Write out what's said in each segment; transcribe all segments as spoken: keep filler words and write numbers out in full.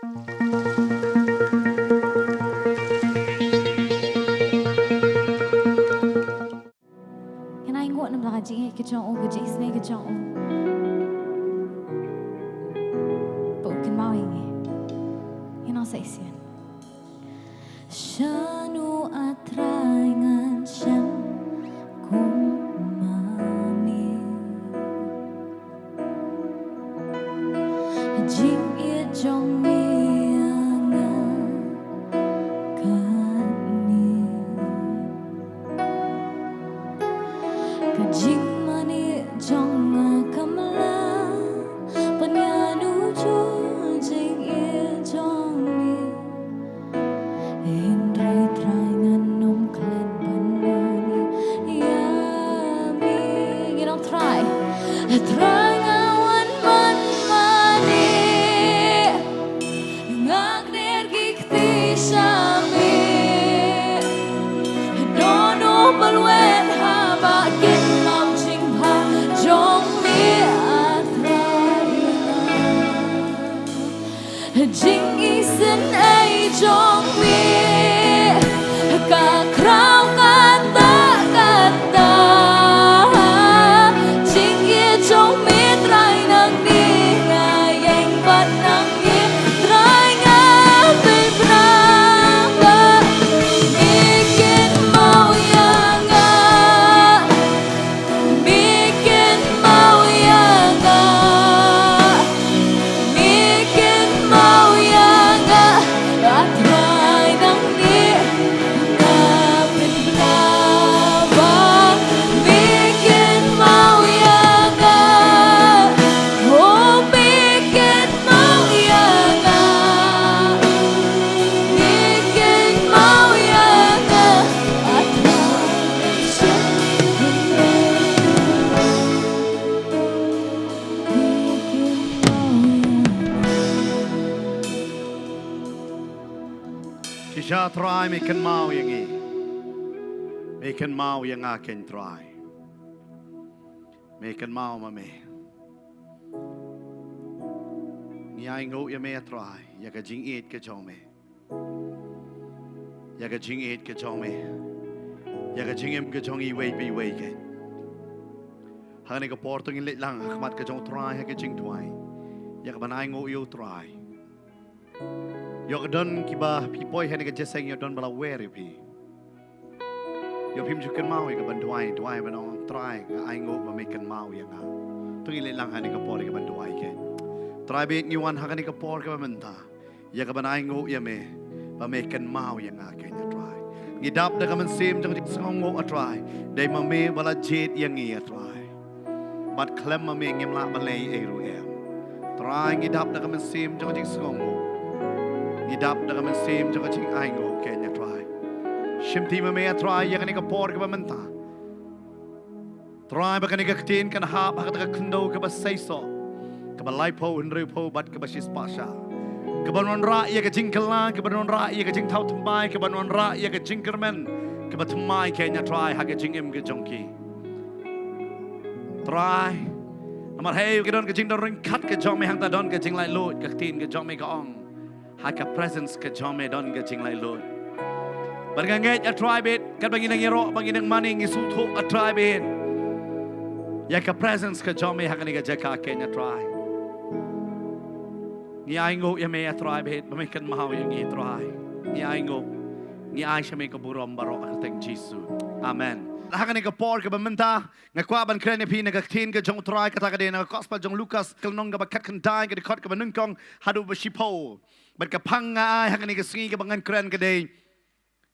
Ngan ainguh namar ka jingïeit ka jong u, ka jingisynei ka jong u. Ba u kynmaw ïa ngi. Ngin ong sa shisien. Shano, A Trai, ngan shem kum mane? Jingïeit jong me ïa nga kane. Ka jingmane jong nga kam lah ban ïanujor jingïeit jong me. Hynrei Trai ngan ym klet ban mane ïa me. Ngin ong Trai. Trai nga wan ban mane. Nga kner ki kti sha me. Don u ba lwet haba kynmaw jingbha jong me, A Trai. Jingisynei jong me ka khraw kata kata. Jingïeit jong me Trai nangne nga ïeng bad nangne. Trai nga pynbna ba me kynmaw ïa nga. Me kynmaw ïa nga. Me kynmaw ïa nga. A Trai nangne nga pynbna ba me kynmaw ïa nga. Oh, me kynmaw ïa nga. Me kynmaw ïa nga. A Trai. Shisha Trai me kynmaw ïa ngi. Me kynmaw ïa nga keiñ Trai. Me kynmaw ma me. Ngi ainguh ïa me Trai ïa ka jingïeit ka jong me. Ïa ka jingïeit ka jong me. Ïa ka jingim ka jong iwei pa iwei keiñ. Ha kane ka por to ngin leit lang ha khmat ka jong u Trai ha ka jingduwai. Ïa kaban ainguh ïa u Trai. Ïoh ka don kiba phi poi ha kane ka jingïaseng ïoh don ba la wer ïa phi. Ïoh phim ju kynmaw ïa kaban duwai, duwai ban ong Trai nga ainguh ba me kynmaw ïa nga. To ngin leit lang ha kane ka por ïa kaban duwai keiñ. Trai bad ngi wan ha kane ka por kaba mynta. Ïa kaban ainguh ïa me ba me kynmaw ïa nga keiñ A Trai. Ngi dap da ka mynsiem jong ka jingsngewnguh A Trai. Dei ma me ba la jied ïa ngi A Trai. Bad khlem ma me ngim lah ban leh ei ruh em. Trai ngi dap da ka mynsiem jong ka jingsngewnguh. Ngi dap da ka mynsiem jong ka jingainguh keiñ A Trai. Shimti ma me A Trai ïa kane ka por kaba mynta. Trai ba kane ka ktien kan hap ha kata ka khyndew kaba seisoh, kaba laiphew, hynriewphew bad kaba shispah sha. Kaban wanrah ïa ka jingkylla, kaban wanrah ïa ka jingthaw thymmai, kaban wanrah ïa ka jingkyrmen kaba thymmai keiñ A Trai ha ka jingim ka jong ki. Trai, namar hei ka don ka jingdon ryngkat ka jong me hangta don ka jinglaitluid, ka ktien ka jong me ka ong. Ha ka presence ka jong me don ka jinglaitluid. Bad nga ngeit A Trai bad katba ngi nang ïaroh ba ngi nang mane ngi sngewthuh A Trai bad ïa ka presence ka jong me ha kane ka jaka keiñ A Trai. Ngi ainguh ïa me A Trai bad ba me kynmaw ïa ngi Trai. Ngi ainguh. Ngi ai sha me ka burom baroh ha ka kyrteng Jisu. Amen. Ha kane ka por kaba mynta nga kwah ban kren ïa phi na ka ktien ka jong U Trai kata ka dei na ka gospel jong Lukas ka lynnong kaba khatkhyndai ka dkhot kaba nyngkong haduh ba shiphew. Bad ka phang nga ai ha kane ka sngi kaba ngan kren ka dei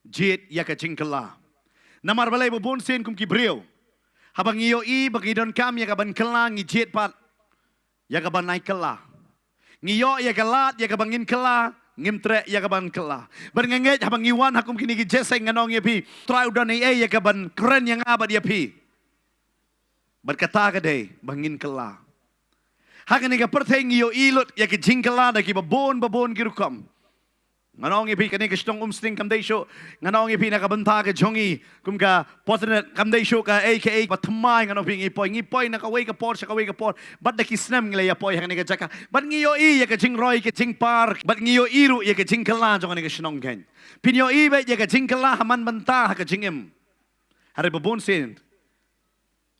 jied ïa ka jingkylla. Namar balei ba bun sien kum ki briew haba ngi ïohi ba ngi donkam ïa kaban kylla ngi jied pat ïa kaban ai kylla. Ngi ïoh ïa ka lad ïa kaba ngin kylla ngim treh ïa kaban kylla. Bad nga ngeit haba ngi wan ha kum kine ki jingïaseng ngan ong ïa phi Trai u don ei ei ïa kaban kren ïa nga bad ïa phi. Bad kata ka dei ba ngin kylla. Ha kane ka pyrthei ngi ïohi lut ïa ki jingkylla da kiba bun ba bun ki rukom. Ngan ong ïa phi kane ka shnong Umsning kam dei shuh. Ngan ong ïa phi na ka bynta ka jong ngi kum ka Potternath kam dei shuh kaei kaei ba thymmai, ngan ong ïa phi ngi poi, ngi poi na kawei ka por sha kawei ka por. Bad da ki snem ngi la ïa poi ha kane ka jaka. Bad ngi ïohi ïa ka jingroi ka jingpar. Bad ngi ïohi ruh ïa ka jingkylla jong kane ka shnong keiñ. Phin ïohi beit ïa ka jingkylla ha man bynta ha ka jingim. Hynrei ba bun sien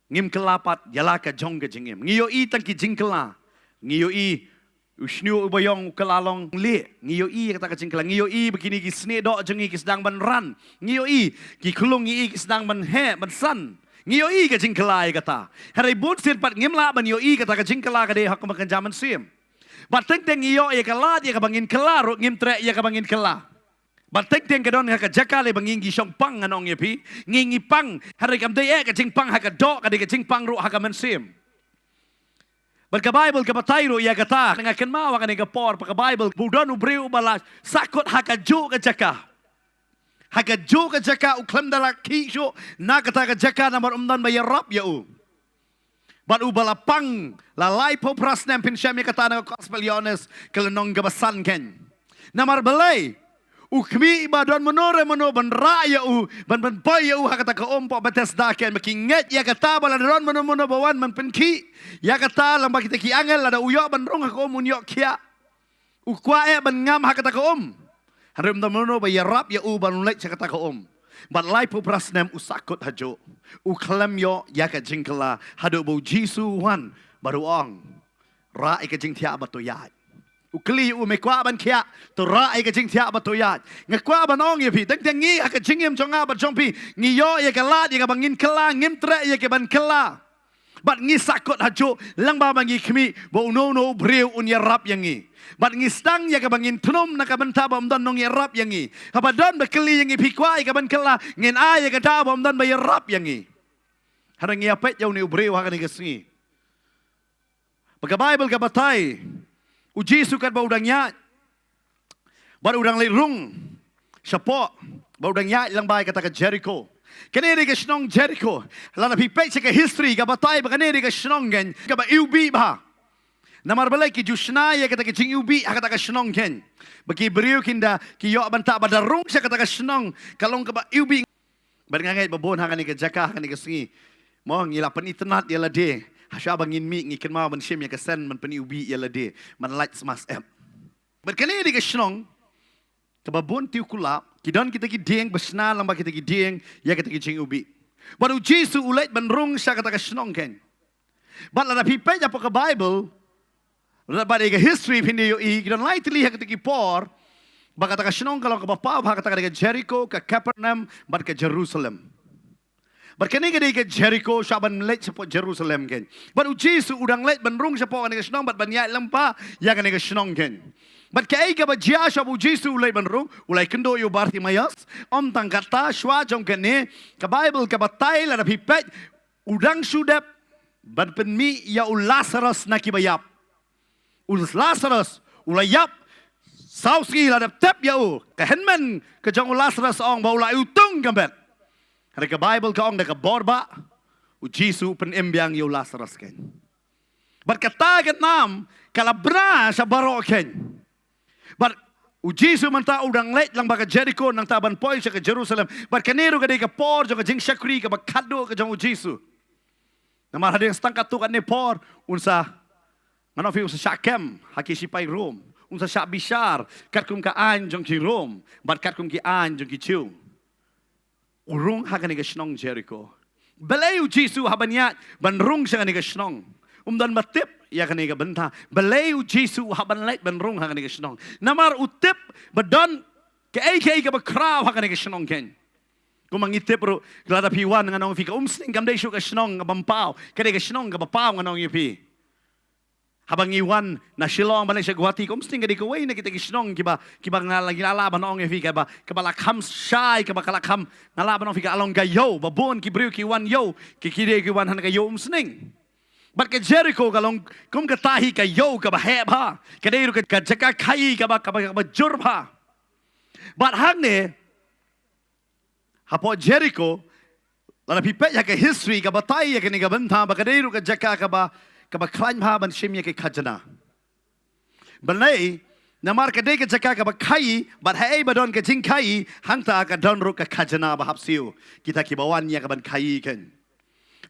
ngim kylla pat ïa la ka jong ka jingim. Ngi ïohi tang ki jingkylla. Ngi ïohi u shñiuh uba ïong u kylla long lieh. Ngi ïohi ïa kata ka jingkylla. Ngi ïohi ba kine ki snieh doh jong ngi ki sdang ban ran. Ngi ïohi ki khlung ngi ïohi ki sdang ban heh, ban san. Ngi ïohi ka jingkylla ïa kata. Hynrei bun sien pat ngim lah ban ïohi kata ka jingkylla ka dei ha ka kynja mynsiem. Bad teng teng ngi ïoh ïa ka lad ïa kaba ngin kylla ruh ngim treh ïa kaba ngin kylla. Bad teng teng ka don ha ka jaka lei ba ngi ngi shong pang, ngan ong ïa phi. Ngi ngi pang, hynrei kam dei eh ka jingpang ha ka doh, ka dei ka jingpang ruh ha ka mynsiem. Bad ka Baibl ka batai ruh ïa kata, nga kynmaw ha kane ka por, ba ka Baibl, ba u don u briew uba la sahkut ha kajuh ka jaka. Ha kajuh ka jaka u khlem da la khih shuh na kata ka jaka namar um don ba ïarap ïa u. Bad uba la pang, la laiphew phra snem, phin shem ïa kata na ka Gospel Ïoannis, ka lynnong kaba san keiñ. Namar balei, u khmih ba don mano re mano ban rah ïa u, ban, ban poi ïa u ha kata ka um hapoh Bethesda keiñ, ba ki ngeit ïa kata ba lada don mano mano ba wan ban pynkhih ïa kata lyngba kita ki angel, lada u ïoh ban rung ha ka um un ïoh khiah. U kwah eh ban ngam ha kata ka um. Hynrei um don mano ba ïarap ïa u ban leit sha kata ka um. Bad laiphew phra snem u sahkut hajuh. U khlem ïoh ïa ka jingkylla haduh ba u Jisu u wan bad u ong, rah ïa ka jingthiah bad to ïaid. U kylli ïa u, me kwah ban khiah? To rah ïa ka jingthiah bad to ïaid. Nga kwah ban ong ïa phi, teng teng ngi ha ka jingim jong nga bad jong phi, ngi ïoh ïa ka lad ïa kaba ngin kylla, ngim treh ïa kaban kylla. Bad ngi sahkut hajuh lyngba ba ngi khmih ba uno uno u briew un ïarap ïa ngi. Bad ngi sdang ïa kaba ngin thnum na ka bynta ba um don nongïarap ïa ngi. Haba don ba kylli ïa ngi, phi kwah ïa kaban kylla? Ngin ai ïa kata ba um don ba ïarap ïa ngi. Hynrei ngi ïa peit ïa une u briew ha kane ka sngi. Ba ka Baibl ka batai, u Jisu katba u dang ïaid bad u dang leit rung shapoh, bad u dang ïaid lyngba ïa kata ka Jeriko. Kane dei ka shnong Jeriko. Lada phi peit sha ka history ka batai ba kane dei ka shnong keiñ kaba iwbih bha. Namar balei? Ki ju shna ïa kata ka jingiwbih ha kata ka shnong keiñ, ba ki briew kin da, ki ïoh ban tah ba da rung sha kata ka shnong ka long kaba iwbih. Bad nga ngeit ba bun ha kane ka jaka ha kane ka sngi, mo, ngi la pynitynnad ïa lade. Hashwa ba ngin mih ngi kynmaw ban shim ïa ka send ban pyniwbih ïa lade, ban lait sma syep. Bad kane dei ka shnong kaba bun tiew kulap, ki don kita ki dieng ba shna lyngba kita ki dieng ïa kita ki jingiwbih. Bad u Jisu u leit ban rung sha kata ka shnong keiñ. Bad lada phi peit hapoh ka Baibl, bad ïa ka history, phin da ïohi, ki don lai tylli ha kata ki por ba kata ka shnong ka long kaba paw bha, kata ka dei ka Jeriko, ka Kapernaum bad ka Jerusalem. Bad kane ka dei ka Jeriko, shwa ban leit shapoh Jerusalem keiñ. Bad u Jisu u dang leit ban rung shapoh kane ka shnong bad ban ïaid lyngba ïa kane ka shnong keiñ. Bad kaei kaba jia shwa ba u Jisu u leit ban rung? U la ïakynduh ïa u Bartimaios. Ym tang kata, shwa jong kane, ka Baibl ka batai, lada phi peit, u dang shu dep ban pynmih ïa u Lasaros na kiba ïap. U Lasaros u la ïap saw sngi, la dep tep ïa u. Ka hynmen ka jong u Lasaros ong ba u la iwtung ka met. Hynrei ka Baibl ka ong da ka bor bah u Jisu u pynim biang ïa u Lasaros keiñ. Bad kata ka nam ka la bna sha baroh keiñ. Bad u Jisu mynta u dang leit lyngba ka Jeriko nangta ban poi sha ka Jerusalem. Bad kane ruh ka dei ka por jong ka jingshakri kaba khatduh ka jong u Jisu. Namar hadien sa tang katto katne por un sa, ngan ong ïa phi, un sa shah kem ha ki sipai Rom, un sa shah bishar katkum ka aiñ jong ki Rom bad katkum ki aiñ jong ki Jiw. U rung ha kane ka shnong Jeriko. Balei u Jisu haba un ïaid ban rung sha kane ka shnong, um don ba tip ïa kane ka bynta? Balei u Jisu haba un leit ban rung ha kane ka shnong? Namar u tip ba don kaei kaei kaba khraw ha kane ka shnong keiñ. Kumba ngi tip ruh, lada phi wan, ngan ong ïa phi, ka Umsning kam dei shuh ka shnong kaba ym paw, ka dei ka shnong kaba paw, ngan ong ïa phi. Haba ngi wan na Shillong ban leit sha Guwahati, ka Umsning ka dei kawei na kita ki shnong kiba, kiba nga la, ngi la lah ban ong ïa phi, kaba, kaba la kham shai, kaba ka la kham, nga lah ban ong ïa phi, ka la long ka ïew, ba bun ki briew ki wan ïew, ki, ki dei ki wan ha ka ïew Umsning. Bad ka Jeriko ka long kum kata hi ka ïew kaba heh bha, ka dei ruh ka, ka jaka khaii kaba, kaba, kaba jur bha. Bad hangne hapoh Jeriko, lada phi peit ha ka history ka batai ïa kane ka bynta ba ka dei ruh ka jaka kaba, kaba khlaiñ bha ban shim ïa ka khajna. Balei? Namar ka dei ka jaka kaba khaii, bad haei ba don ka jingkhaii, hangta ka don ruh ka khajna ba hap siew. Kita kiba wan ïa kaban khaii kein.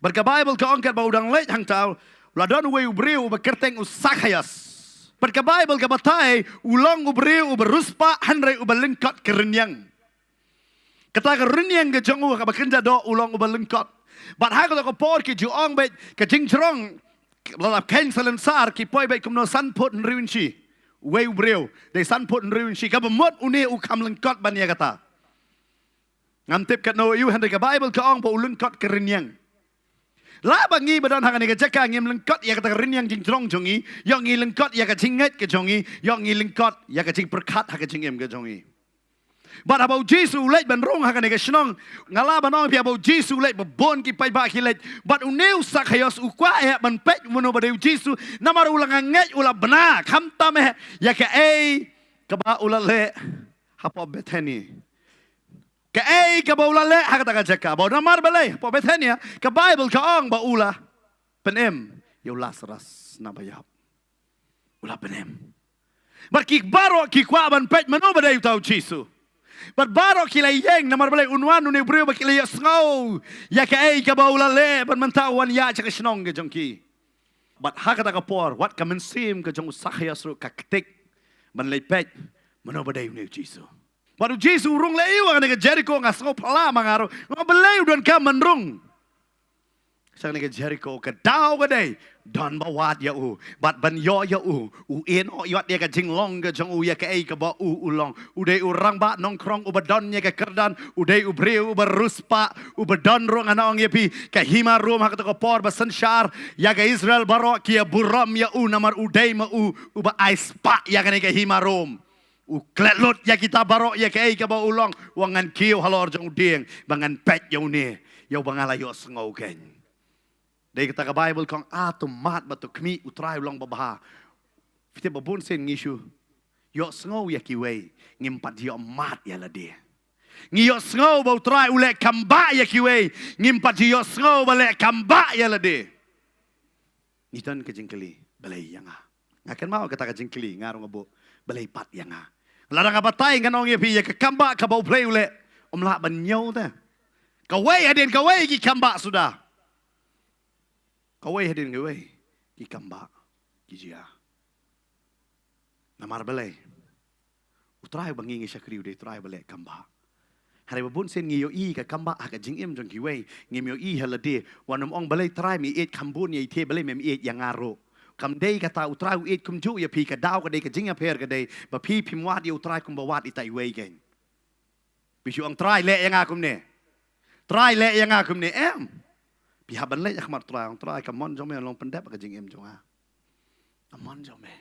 Bad ka Baibl ka ong katba u dang leit hangta, u la don uwei u briew uba kyrteng u Sakhaios. Bad ka Baibl ka batai, u long u briew uba riewspah hynrei uba lyngkot ka rynïeng. Kata ka rynïeng ka jong u kaba kynja doh u long uba lyngkot. Bad ha kata ka por ki ju ong beit ka jingjrong, la la kheiñ salonsar ki poi beit kumno san phut hynriew inshi. Uwei u briew, dei san phut hynriew inshi, kaba mut une u kham lyngkot ban ïa kata. Ngam tip katno ïa u hynrei ka Baibl ka ong ba u lyngkot ka rynïeng. La ba ngi ba don ha kane ka jaka ngim lyngkot ïa kata ka rynïeng jingjrong jong ngi, ïoh ngi lyngkot ïa ka jingngeit ka jong ngi, ïoh ngi lyngkot ïa ka jingpyrkhat ha ka jingim ka jong ngi. Bad haba u Jisu u leit ban rung ha kane ka shnong, nga lah ban ong ïa phi haba u Jisu u leit ba bun ki paidbah ki leit. Bad une u Sakhaios u kwah eh ban peit mano ba dei u Jisu, namar u la ngeit u la bna, khamtam eh ïa kaei kaba u la leh hapoh Bethani. Kaei kaba u la leh ha kata ka jaka. Ba u namar balei, hapoh Bethania, ka Baibl ka ong ba u la pynim ïa u Lasarus na ba ïap. U la pynim. Bad ki baroh ki kwah ban peit mano ba dei uta u Jisu. Bad baroh ki la ïeng namar balei un wan une u briew ba ki la ïohsngew ïa kaei kaba u la leh bad mynta u wan ïaid sha ka shnong ka jong ki. Bad ha kata ka por, wat ka mynsiem ka jong u Sakhaios ruh ka ktik ban leit peit mano ba dei une u Jisu. Bad u Jisu u rung leh ïa u ha kane ka Jeriko, nga sngew phylla ma nga ruh. Nga ong balei u donkam ban rung sha kane ka Jeriko, ka daw ka dei don ba wad ïa u. Bad ban ïoh ïa u, u ïehnoh ïa ka jinglong ka jong u ïa kaei kaba u u long. U dei u rangbah nongkhrong uba don ïa ka kyrdan, u dei u briew uba riewspah, uba don ruh ngan ong ïa phi ka hima Rom ha kata ka por ba synshar ïa ka Israel baroh ki ïa burom ïa u namar u dei ma u uba ai spah ïa kane ka hima Rom. U klet lut ïa kita baroh ïa kaei kaba u long, u ong ngan kiew halor jong u dieng ba ngan peit ïa une, ïa uba nga la ïohsngew kein. Dei kata ka Baibl ka ong, a to mad bad to khmih, u Trai u long babha. Phi tip ba bun sien ngi shu ïohsngew ïa kiwei, ngim pat ïoh mad ïa lade. Ngi ïohsngew ba u Trai u leh kam bah ïa kiwei, ngim pat ïohsngew ba leh kam bah ïa lade. Ngi don ka jingkylli, balei ïa nga? Nga kynmaw kata ka jingkylli, nga ruh nga buh, balei pat ïa nga? Lada nga batai ngan ong ïa phi ïa ka kam bah kaba U Blei u leh, ym lah ban ñiew te. Kawei hadien kawei ki kam bah suda. Kawei hadien kawei ki kam bah ki jia. Namar balei? U Trai uba ngi ngi shakri u dei u Trai uba leh kam bah. Hynrei ba bun sien ngi ïohi ka kam bah ha ka jingim jong kiwei, ngim ïohi ha lade. Wat nym ong balei Trai me ïeit kham bun ïa i te, balei mem ïeit ïa nga ruh. Kam dei kata, u Trai u ïeit kumjuh ïa phi, ka daw ka dei, ka jingïapher ka dei ba phi phim wad ïa u Trai kumba wad ita iwei kein. Phi shu ong Trai leh ïa nga kumne. Trai leh ïa nga kumne, em. Phi hap ban leit ha khmat u Trai, ong Trai ka mon jong me long pyndep ka jingim jong nga. Ka mon jong me.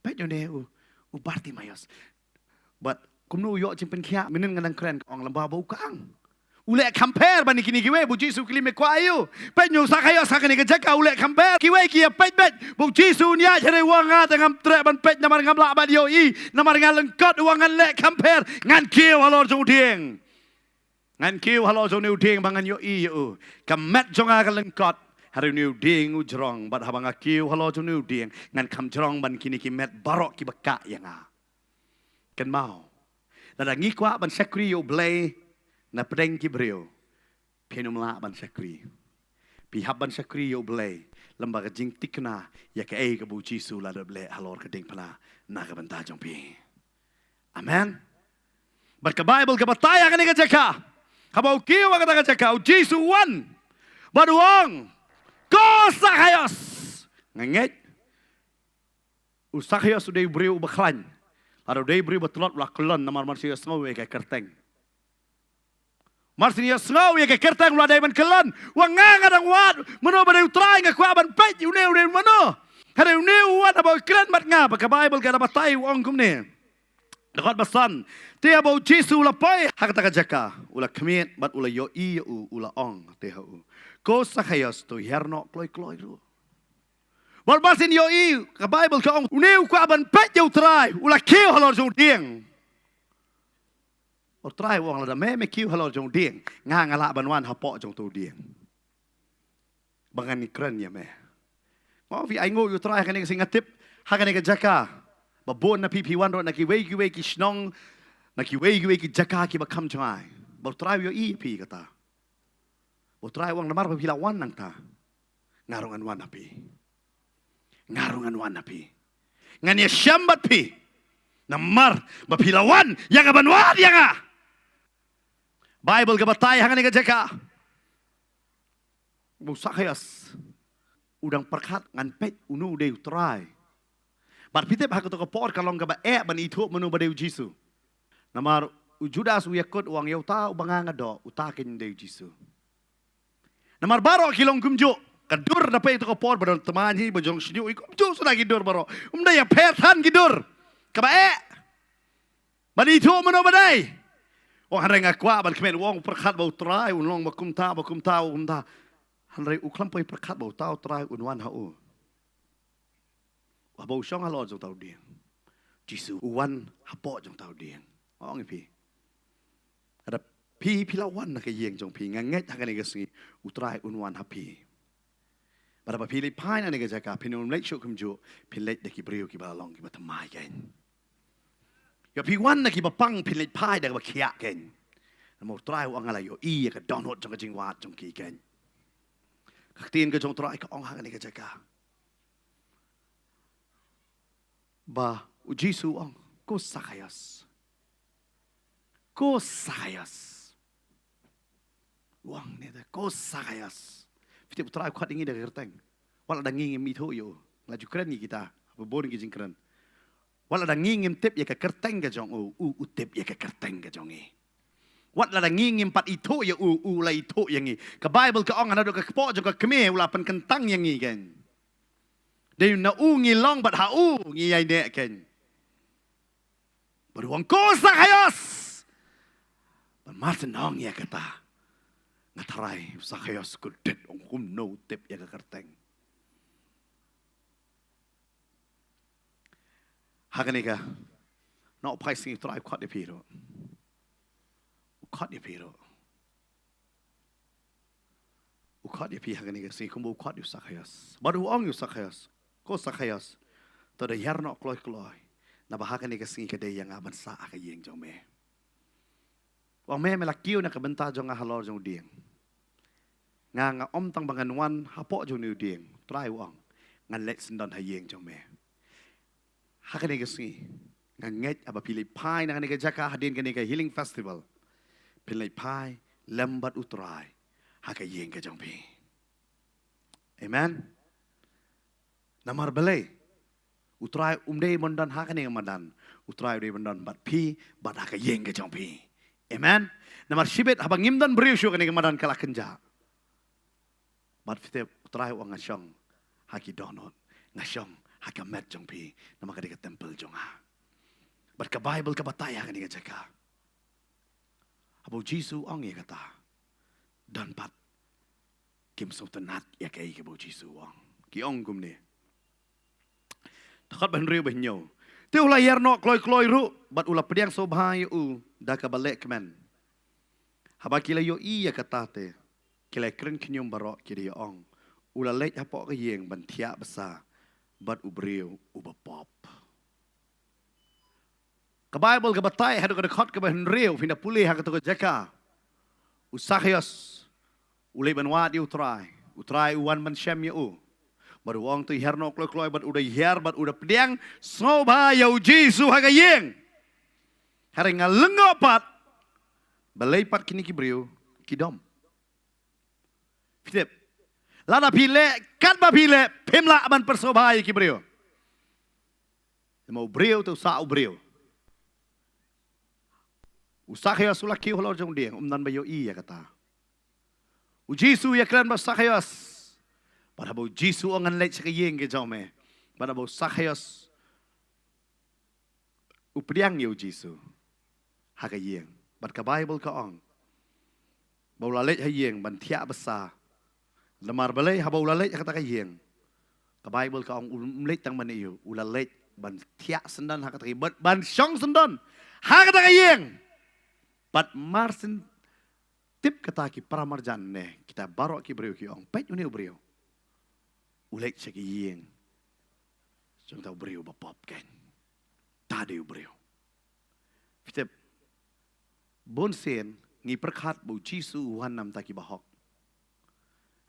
Peit une u, u Bartimaios. Bad kumno u ïoh jingpynkhiah, mynnin nga dang kren, ka ong lem bha ba u kang. U leh kam pher bad kine kiwei, ba u Jisu u kylli me kwah aïu. Peit une u Sakhaios ha kane ka jaka u leh kam pher. Kiwei ki ïa peit beit ba u Jisu un ïaid, hynrei u ong nga te ngam treh ban peit namar ngam lah ban ïohi, namar nga lyngkot, u ong ngan leh kam pher, ngan kiew halor jong u dieng. Ngan kiew halor jong une u dieng ba ngan ïohi ïa u. Ka met jong nga ka lyngkot, hynrei une u dieng u jrong, bad haba nga kiew halor jong une u dieng, ngan kham jrong bad kine ki met baroh kiba kah ïa nga. Kynmaw, lada ngi kwah ban shakri ïa U Blei na pdeng ki briew, phin ym lah ban shakri. Phi hap ban shakri ïa U Blei lem bad ka jingthikna ïa kaei kaba u Jisu u la dep leh halor ka diengphna na ka bynta jong phi. Amen. Bad ka Baibl ka batai ha kane ka jaka, haba u kiew ha kata ka jaka, u Jisu u wan bad u ong, ko Sakhaios. Nga ngeit u Sakhaios u dei u briew uba khlaiñ. Lada u dei u briew uba tlot u la kyllon namar mar shu ïohsngew ïa ka kyrteng. Mar shu ïohsngew ïa ka kyrteng u la dei ban kyllon. U ong nga, nga dang wad, mano ba dei u Trai, nga kwah ban peit une u dei mano. Hynrei une u wan haba u kren bad nga, ba ka Baibl ka da batai u ong kumne. Dkhot ba san. Te haba u Jisu u la poi ha kata ka jaka, u la khmied bad u la ïohi ïa u, u la ong te ha u, ko Sakhaios, to hiar noh kloi kloi ruh. Bad ba sien ïohi, ka Baibl ka ong une u kwah ban peit ïa u Trai, u la kiew halor jong u dieng. U Trai u ong lada me me kiew halor jong u dieng, nga nga lah ban wan hapoh jong uto u dieng ba ngan ïakren ïa me. Nga ong phi, ai nguh ïa u Trai ha kane ka sngi, nga tip ha kane ka jaka Ba bun na phi phi wan ruh na kiwei kiwei ki shnong, na kiwei kiwei ki jaka kiba kham jngai. Ba U Trai u ïohi ïa phi kata. Ba U Trai u ong namar ba phi la wan nangta, nga ruh ngan wan ha phi. Nga ruh ngan wan ha phi. Ngan ïashem bad phi. Namar ba phi la wan ïa ka ban wad ïa nga. Baibl ka batai ha kane ka jaka, u Sakhaios u dang pyrkhat, ngan peit uno u dei U Trai. Bad phi tip ha kato ka por ka long kaba eh ban ithuh mano ba dei U Jisu. Namar u Judas u ïakut, u ong ïa uta uba nga nga doh, uta keiñ u dei U Jisu. Namar baroh ki long kumjuh. Ka dur da peit kato ka por ba don thymmai hi, ba jong shñiuh hi, kumjuh suda ki dur baroh. Um da ïapher than ki dur. Kaba eh ban ithuh mano ba dei. U ong hynrei nga kwah ban khmih, u ong pyrkhat ba U Trai un long ba kumta, ba kumta, ba kumta. Hynrei u khlem poi pyrkhat ba uta U Trai un wan ha u. Haba u shong halor jong uta u dieng, Jisu u wan hapoh jong uta u dieng. Nga ong ïa phi, lada phi phi la wan na ka ïing jong phi, nga ngeit ha kane ka sngi U Trai un wan ha phi. Bad haba phi leit phai na kane ka jaka, phin ym leit shuh kumjuh, phin leit da ki briew kiba la long kiba thymmai keiñ. Ïa phi wan na kiba pang, phin leit phai da kaba khiah keiñ. Namar U Trai u ong nga la ïohi ïa ka dohnud jong ka jingwad jong ki keiñ. Ka ktien ka jong U Trai ka ong ha kane ka jaka ba u Jisu u ong, ko Sakhaios. Ko Sakhaios. U ong ne da, ko Sakhaios. Phi tip U Trai u khot ïa ngi da ka kyrteng. Wat lada ngi ngim ithuh ïa u. La ju kren ngi kita, ba bun ki jingkren. Wat lada ngi ngim tip ïa ka kyrteng ka jong u, u u tip ïa ka kyrteng ka jong ngi. Wat lada ngi ngim pat ithuh ïa u, u la ithuh ïa ngi. Ka Baibl ka ong ha naduh ka kpoh jong ka kmie u la pynkyntang ïa ngi keiñ. Dei na u ngi long bad ha u ngi ïaineh keiñ. Bad u ong, ko Sakhaios. Bad mar shen ong ïa kata, nga tharai u Sakhaios u kordit, ong kumno u tip ïa ka kyrteng. Ha kane ka nohphai sngi U Trai u khot ïa phi ruh. U khot ïa phi ruh. U khot ïa phi ha kane ka sngi kumba u khot ïa u Sakhaios. Bad u ong ïa u Sakhaios, ko Sakhaios, to da hiar noh kloi kloi. Naba ha kane ka sngi ka dei ïa nga ban sah ha ka ïing jong me. U ong, me me la kiew na ka bynta jong nga halor jong u dieng. Nga nga ym tang ba ngan wan hapoh jong une u dieng. U Trai u ong, ngan leit syndon ha ïing jong me. Ha kane ka sngi nga ngeit haba phi leit phai na kane ka jaka hadien kane ka healing festival, phin leit phai lem bad U Trai ha ka ïing ka jong phi. Amen. Namar balei? U Trai um dei ban don ha kane ka madan. U Trai u dei ban don bad phi bad ha ka ïing ka jong phi. Amen. Namar shibit haba ngim don briew shuh, kane ka madan ka la kynjah. Bad phi tip, U Trai u ong, nga shong ha ki dohnud, nga shong ha ka met jong phi, namar ka dei ka temple jong nga. Bad ka Baibl ka batai ha kane ka jaka, haba u Jisu u ong ïa kata, don pat kim sngewtynnat ïa kaei kaba u Jisu u ong. Ki ong kumne. Dkhot ba hynriew, ba hynñiew. Te u la hiar noh kloi kloi ruh bad u la pdiang sngewbha ïa u da kaba leh kmen. Haba ki la ïohi ïa kata te ki la kren khñium baroh, ki da ïa ong, u la leit hapoh ka ïing ban thiah basa bad u briew uba pop. Ka Baibl ka batai haduh ka dkhot kaba hynriew, phin da pule ha kato ka jaka, u Sakhaios u leit ban wad ïa U Trai. U Trai u wan ban shem ïa u. Bad u ong, to hiar noh kloi kloi, bad u da hiar bad u da pdiang sngewbha ïa u Jisu ha ka ïing. Hynrei nga lyngngoh pat balei pat kine ki briew ki dom. Phi tip, lada phi leh katba phi leh, phim lah ban pynsngewbha ïa ki briew. Namar u briew te u sah u briew. U Sakhaios u la kiew halor jong u dieng, um don ba ïohi ïa kata. U Jisu u ïakren bad u Sakhaios. Bad haba u Jisu u ong, ngan leit sha ka ïing ka jong me, bad haba u Sakhaios u pdiang ïa u Jisu ha ka ïing, bad ka Baibl ka ong ba u la leit ha ïing ban thiah basa. Namar balei? Haba u la leit ha kata ka ïing, ka Baibl ka ong um leit tang ban ïoh, u la leit ban thiah syndon ha kata ka ïing, ban, ban shong syndon ha kata ka ïing. Bad mar syn tip kata ki para marjan ne kita baroh ki briew ki ong, peit une u briew u leit sha ka ïing jong uta u briew ba pop keiñ. Ta dei u briew. Phi tip, bun sien ngi pyrkhat ba u Jisu u wan na ka bynta ki bahok.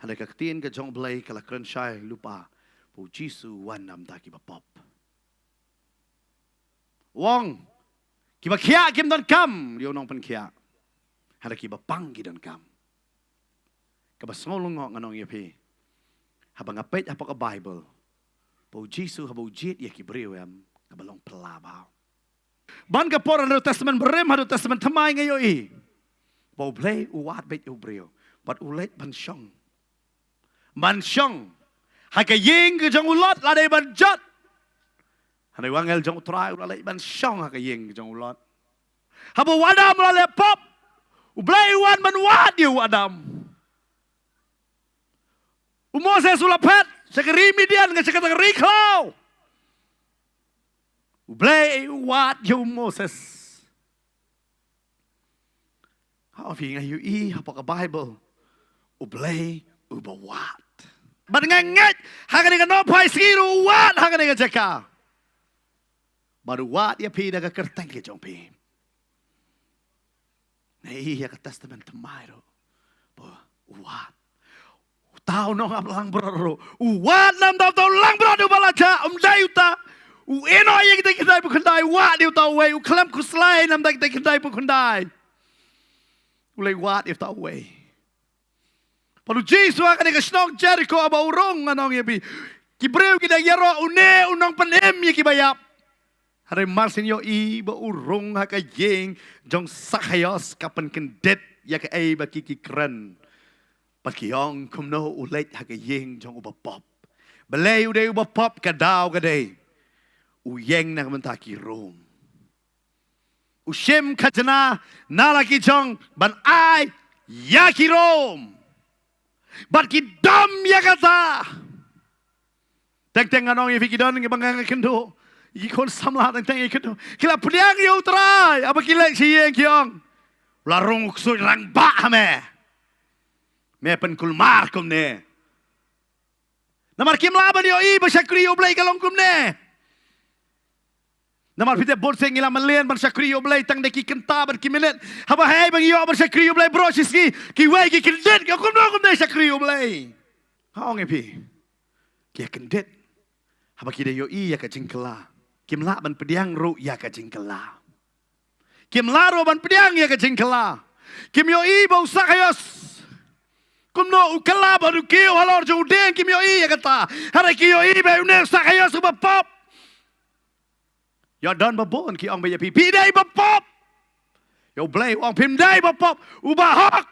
Hynrei ka ktien ka jong U Blei ka la kren shai lypa ba u Jisu u wan na ka bynta ki bapop. U ong, ki bakhiah kim donkam ïa u nongpynkhiah, hynrei ki bapang ki donkam. Kaba sngewlyngngoh ngan ong ïa phi, haba nga peit hapoh ka Baibl, ba u Jisu haba u jied ïa ki briew em, kaba long phylla bha. Ban ka por haduh Testament Barim haduh Testament Thymmai nga ïohi ba U Blei u wad beit ïa u briew bad u leit ban shong, ban shong ha ka ïing ka jong u Lot, lada ban jot. Hynrei u angel jong U Trai u la leit ban shong ha ka ïing ka jong u Lot. Haba u Adam u la leh pop, U Blei u wan ban wad ïa u Adam. U Moses u la phet sha ka ri Midian, ka sha kata ka ri khlaw. U Blei u wad ïa u Moses. Ha phi, nga ïohi hapoh ka Baibl U Blei uba wad. Bad nga ngeit ha kane ka nohphai sngi ruh u wad ha kane ka jaka. Bad u wad ïa phi da ka kyrteng ka jong phi. Nga ïohi ha ka Testament Thymmai ruh ba u wad. Uta u nongap langbrot ruh u wad, namar uta u langbrot uba la jah, um dei uta u ïehnoh ïa kita ki khyndai bun khyndai, u wad ïa uta uwei. U khlem khuslai namar kita ki khyndai bun khyndai. U leit wad ïa uta uwei. Bad u Jisu ha kane ka shnong Jeriko haba u rung, ngan ong ïa phi, ki briew ki dang ïaroh, une u nongpynim ïa kiba ïap. Hynrei mar syn ïohi ba u rung ha ka ïing jong Sakhaios, ka pynkyndit ïa kaei ba ki ki kren. Bad ki ong, kumno u leit ha ka ïing jong uba pop? Balei u dei uba pop? Ka daw ka dei u ïeng na ka bynta ki Rom. U shim khajna na la ki jong ban ai ïa ki Rom. Bad ki dom ïa kata. Teng teng ngan ong ïa phi, ki don kiba nga kynduh, ki khun samla teng teng ki kynduh, ki la pdiang ïa U Trai, haba ki leit sha ïing ki ong, u la rung u ksuid rangbah ha me. Me pynkulmar kumne. Namar kim lah ban ïohi ba shakri U Blei ka long kumne. Namar phi tip, bun sien ngi la mlien ban shakri U Blei tang da ki kynta bad ki minit. Haba hei ba ngi ïoh ban shakri U Blei baroh shi sngi, kiwei ki kyndit, ki ong, kumno kumne shakri U Blei? Nga ong ïa phi, ki kyndit haba ki da ïohi ïa ka jingkylla. Kim lah ban pdiang ruh ïa ka jingkylla. Kim lah ruh ban pdiang ïa ka jingkylla. Kim ïohi ba u Sakhaios, kumno u kylla bad u kiew halor jong u dieng, kim ïohi ïa kata. Hynrei ki ïohi ba une u Sakhaios uba pop. Ïa don ba bun ki ong ba ïa phi, phi dei ba pop. Ïa U Blei u ong phim dei ba pop, uba hok.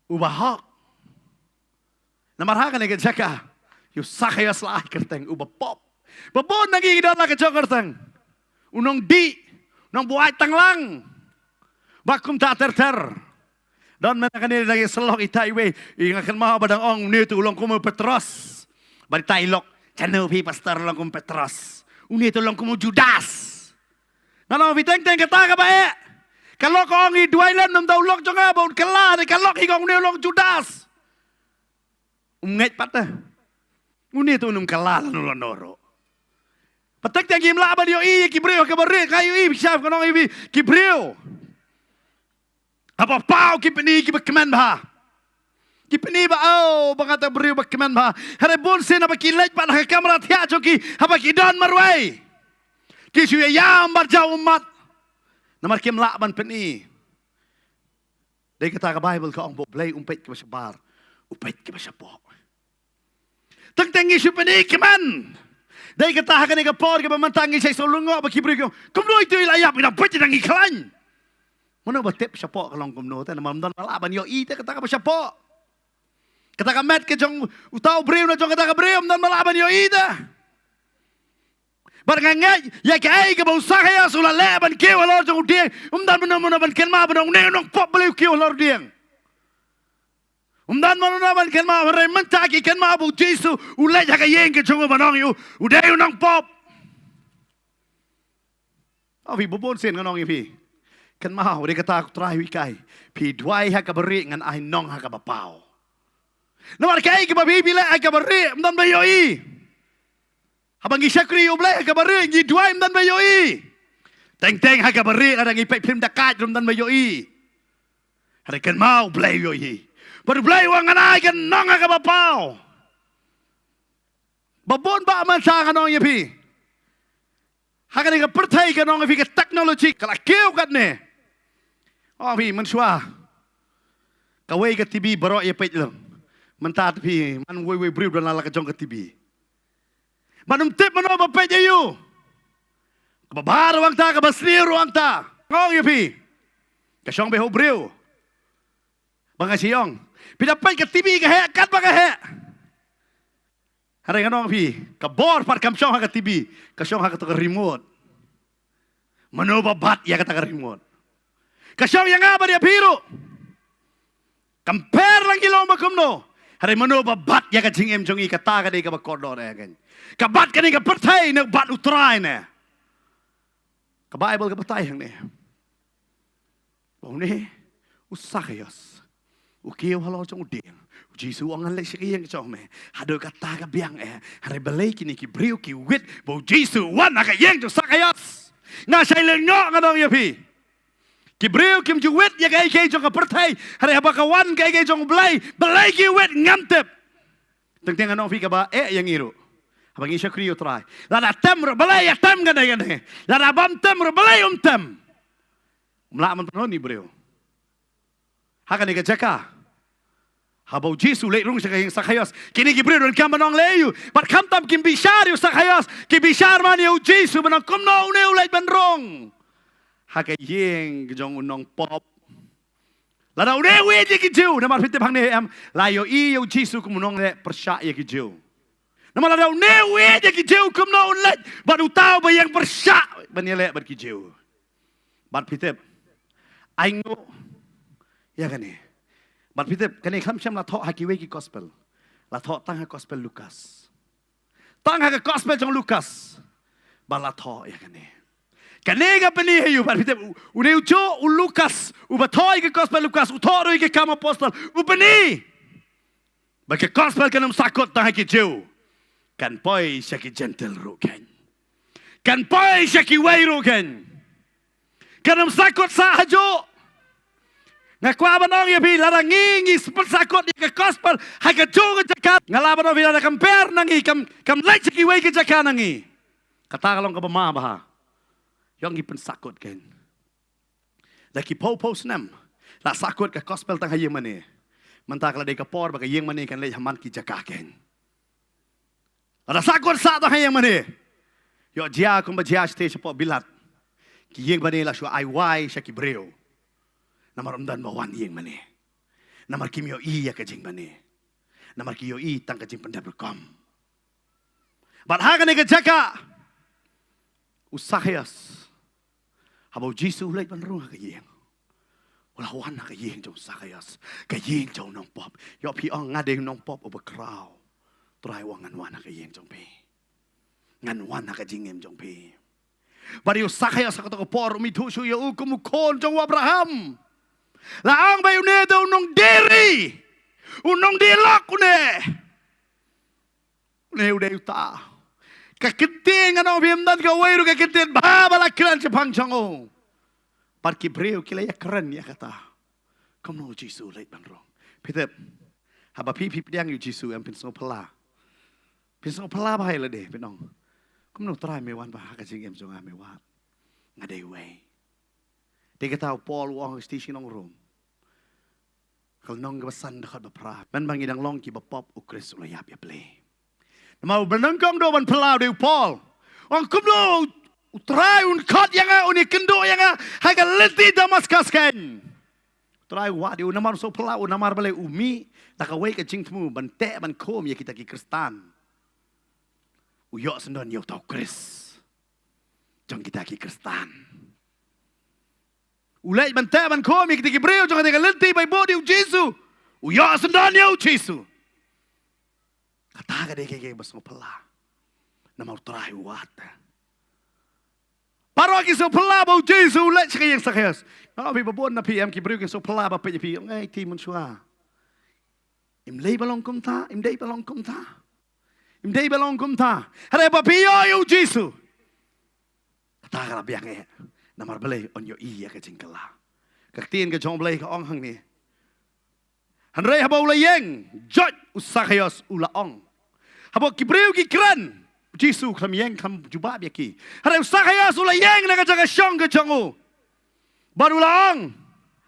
Uba hok. Namar ha kane ka jaka, ïa u Sakhaios la ai kyrteng uba pop. Ba bun na ngi ngi don la ka jong kyrteng. U nongdih, nongbuaid tanglang. Ba kumta ter ter. Don mynta kane da ngi sylloh ita iwei, i nga kynmaw ba dang ong, une tu u long kum u Petros. Bad ita i lok, shano phi pastor long kum Petros? Une tu long kum u Judas. Ngan ong phi, teng teng kata kaba eh. Ka lok ka ong i duwai lem, namar u lok jong nga ba un kylla, hynrei ka lok hi ka ong une u long Judas. Um ngeit pat te. Une tu un ym kylla lano lano ruh. Bad teng teng kim lah ban ïohi ïa ki briew ha kaba rieh, ka ïohi, phi shai, ngan ong ïa phi, ki briew haba paw ki pyni kiba kmen bha. Ki pyni ba, oh, ba nga te briew ba kmen bha. Hynrei bun sien haba ki leit pat ha ka kamra thiah jong ki, haba ki don marwei, ki shu ïa ïam bad jaw ummat. Namar kim lah ban pyni. Dei kata ka Baibl ka ong ba U Blei um peit kiba shabar, u peit kiba shapoh. Teng teng ngi shu pyni kmen. Dei kata ha kane ka por kaba mynta ngi shait sngewlyngngoh ba ki briew ki ong, kumno itu i la ïap, i dang peit i dang ikhlaiñ. Mano ba tip shapoh ka long kumno te, namar ym don ba lah ban ïohi te kata kaba shapoh. Kata ka met ka jong uta u briew na jong kata ka briew, ym don ba lah ban ïohi te. Bad nga ngeit ïa kaei kaba u Sakhaios u la leh ban kiew halor jong u dieng, ym don mano mano ban kynmaw ban ong, une u nongpop, balei u kiew halor u dieng. Ym don mano mano ban kynmaw, hynrei mynta ki kynmaw ba u Jisu u leit ha ka ïing ka jong u, ban ong ïa u, u dei u nongpop. Oh, phi, ba bun sien ngan ong ïa phi, kynmaw, dei kata U Trai u hikai, phi duwai ha kaba rieh, ngan ai nong ha kaba paw. Namar kaei kaba phi phi leh ha kaba rieh, ym don ba ïohi. Haba ngi shakri ïa U Blei ha kaba rieh ngi duwai ym don ba ïohi. Teng teng ha kaba rieh lada ngi peit phlim da kait ruh ym don ba ïohi. Hynrei kynmaw U Blei u ïohi. Bad U Blei u ong ngan ai ka nong ha kaba paw. Ba bun ba mynta ngan ong ïa phi. Ha kane ka pyrthei ka nong ïa phi ka technology ka la kiew katne. Ong phi mynshuwa. Kawei ka T V baroh ïa peit lang. Mynta te phi man wei wei briew don la la ka jong ka T V. Ban ym tip mano ba peit ïa u. Kaba bha ruh hangta kaba sniew ruh hangta. Ong ïa phi. Ka shong beit ha u briew. Ba nga shu ong. Phi da peit ka T V ka heh kat ba ka heh. Hynrei ngan ong phi, ka bor pat kam shong ha ka T V, ka shong ha kata ka remote. Mano ba bat ïa kata ka remote. Ka shong ïa nga bad ïa phi ruh. Kam pher lang ki long ba kumno. Hynrei mano ba bat ïa ka jingim jong ngi, kata ka dei kaba kordor ïa ka. Ka bat kane ka pyrthei ne bat U Trai ne. Ka Baibl ka batai hangne. Ba une u Sakhaios u kiew halor jong u dieng. U Jisu u ong ngan leit sha ka ïing jong me. Haduh katta ka biang eh. Hynrei balei kine ki briew ki wit ba u Jisu u wan ha ka ïing jong u Sakhaios? Nga shai lyngngoh, nga ong ïa phi. Ki briew kim ju wit ïa kaei kaei jong ka pyrthei. Hynrei haba ka wan kaei kaei jong U Blei, balei ki wit ngam tip. Teng teng nga ong phi kaba eh ïa ngi ruh. Haba ngi shakri ïa U Trai. Lada tem ruh balei ïa tem kane kane. Lada bym tem ruh balei um tem. Um lah ban pynhun ïa u briew. Ha kane ka jaka. Haba u Jisu u leit rung sha ka ïing Sakhaios. Kine ki briew donkam ban ong lei ïa u. Bad khamtam kim bishar ïa u Sakhaios. Ki bishar man ïa u Jisu ban ong kumno une u leit ban rung ha ka ïing jong u nongpop. Lada une u ïeit ïa ki Jiw, namar phi tip hangne em, la ïohi ïa u Jisu kum u nongleh pyrshah ïa ki Jiw. Namar lada une u ïeit ïa ki Jiw kumno un leit bad uta uba ïeng pyrshah ban ïaleh bad ki Jiw. Bad phi tip, ainguh ïa kane. Bad phi tip, kane khlem shym la thoh ha kiwei ki gospel. La thoh tang ha gospel Lukas. Tang ha ka gospel jong Lukas ba la thoh ïa kane. Kane ka pyni ha ïa u, bad phi tip, u, une u juh u Lukas uba thoh ïa ka gospel Lukas, u thoh ruh ïa ka Kam Apostol, u pyni ba ka gospel kan ym sahkut tang ha ki Jiw, kan poi sha ki Jentil ruh kan. Kan poi sha kiwei ruh kan. Kan ym sahkut sah hajuh. Nga kwah ban ong ïa phi, lada ngi ngi pynsahkut ïa ka gospel ha kajuh ka jaka, nga lah ban ong ïa phi lada compare na ngi, kam, kam leit sha kiwei ki jaka na ngi. Kata ka long kaba ma bha. Ïoh ngi pynsahkut kan. Da ki phew phew snem la sahkut ka gospel tang ha ïing mane. Mynta ka la dei ka por ba ka ïing mane kan leit ha man ki jaka kan. Lada sahkut sah tang ha ïing mane, ïoh jia kumba jia shatei shapoh Bilat. Ki ïing mane la shu ai wai sha ki briew. Namar ym don ba wan ïing mane. Namar kim ïohi ïa ka jingmane. Namar ki ïohi tang ka jingpyndep rukom. Bad ha kane ka jaka u Sakhaios, haba u Jisu u leit ban rung ha ka ïing, u la wan ha ka ïing jong u Sakhaios, ka ïing jong u nongpop. Ïoh phi ong nga dei u nongpop uba khraw. Trai u ong ngan wan ha ka ïing jong phi. Ngan wan ha ka jingim jong phi. Bad ïa u Sakhaios ha kato ka por um ithuh shuh ïa u kum u khun jong u Abraham. La ong ba une dei u nongdie ri, u nongdie lok une. Une u dei uta. Ka ktien ngan ong phi ym don kawei ruh ka ktien bha ba la kren shaphang jong u. Bad ki briew ki la ïakren ïa kata. Kumno u Jisu u leit ban rung? Phi tip, haba phi phi pdiang ïa u Jisu em phin sngewphylla. Phin sngewphylla bha ïa lade, phin ong, kumno Trai me wan ba ha ka jingim jong nga me wad? Nga dei uwei. Dei kata u Paul u ong ha ka shithi sha ki nong Rom, ka lynnong kaba san dkhot ba phra, mynba ngi dang long kiba pop u Khrist u la ïap ïa phi. Namar uba nyngkong dei ban phylla u dei u Paul. Ong kumno u Trai un khot ïa nga, un ïakynduh ïa nga ha ka lynti Damaskas kan. U Trai u wad ïa u namar u sngewphylla u, namar balei? U mih da kawei ka jingthmu ban teh ban khum ïa kita ki Khristan. U ïoh syndon ïa uta u Khrist jong kita ki Khristan. U leit ban teh ban khum ïa kita ki briew jong kata ka lynti ba i bud ïa u Jisu. U ïoh syndon ïa u Jisu. Kata ka dei ka, ka ba sngewphylla. Namar u Trai u wad. Baroh ki sngewphylla ba u Jisu u leit sha ka ïing Sakhaios. Nga ong phi ba bun na phi em ki briew ki sngewphylla ba peit ïa phi, ong ei, te mynshuwa im lei ba long kumta, im dei ba long kumta. Ym dei ba long kumta. Hynrei ba phi ïoh ïa u Jisu, kata ka la biang eh. Namar balei? Yn ïohi ïa ka jingkylla. Ka ktien ka jong U Blei ka ong hangne. Hynrei haba u la ïeng, joit u Sakhaios u la ong. Haba ki briew ki kren, u Jisu khlem ïeng, khlem jubab ïa ki. Hynrei u Sakhaios u la ïeng na ka jaka shong ka jong u. Bad u la ong,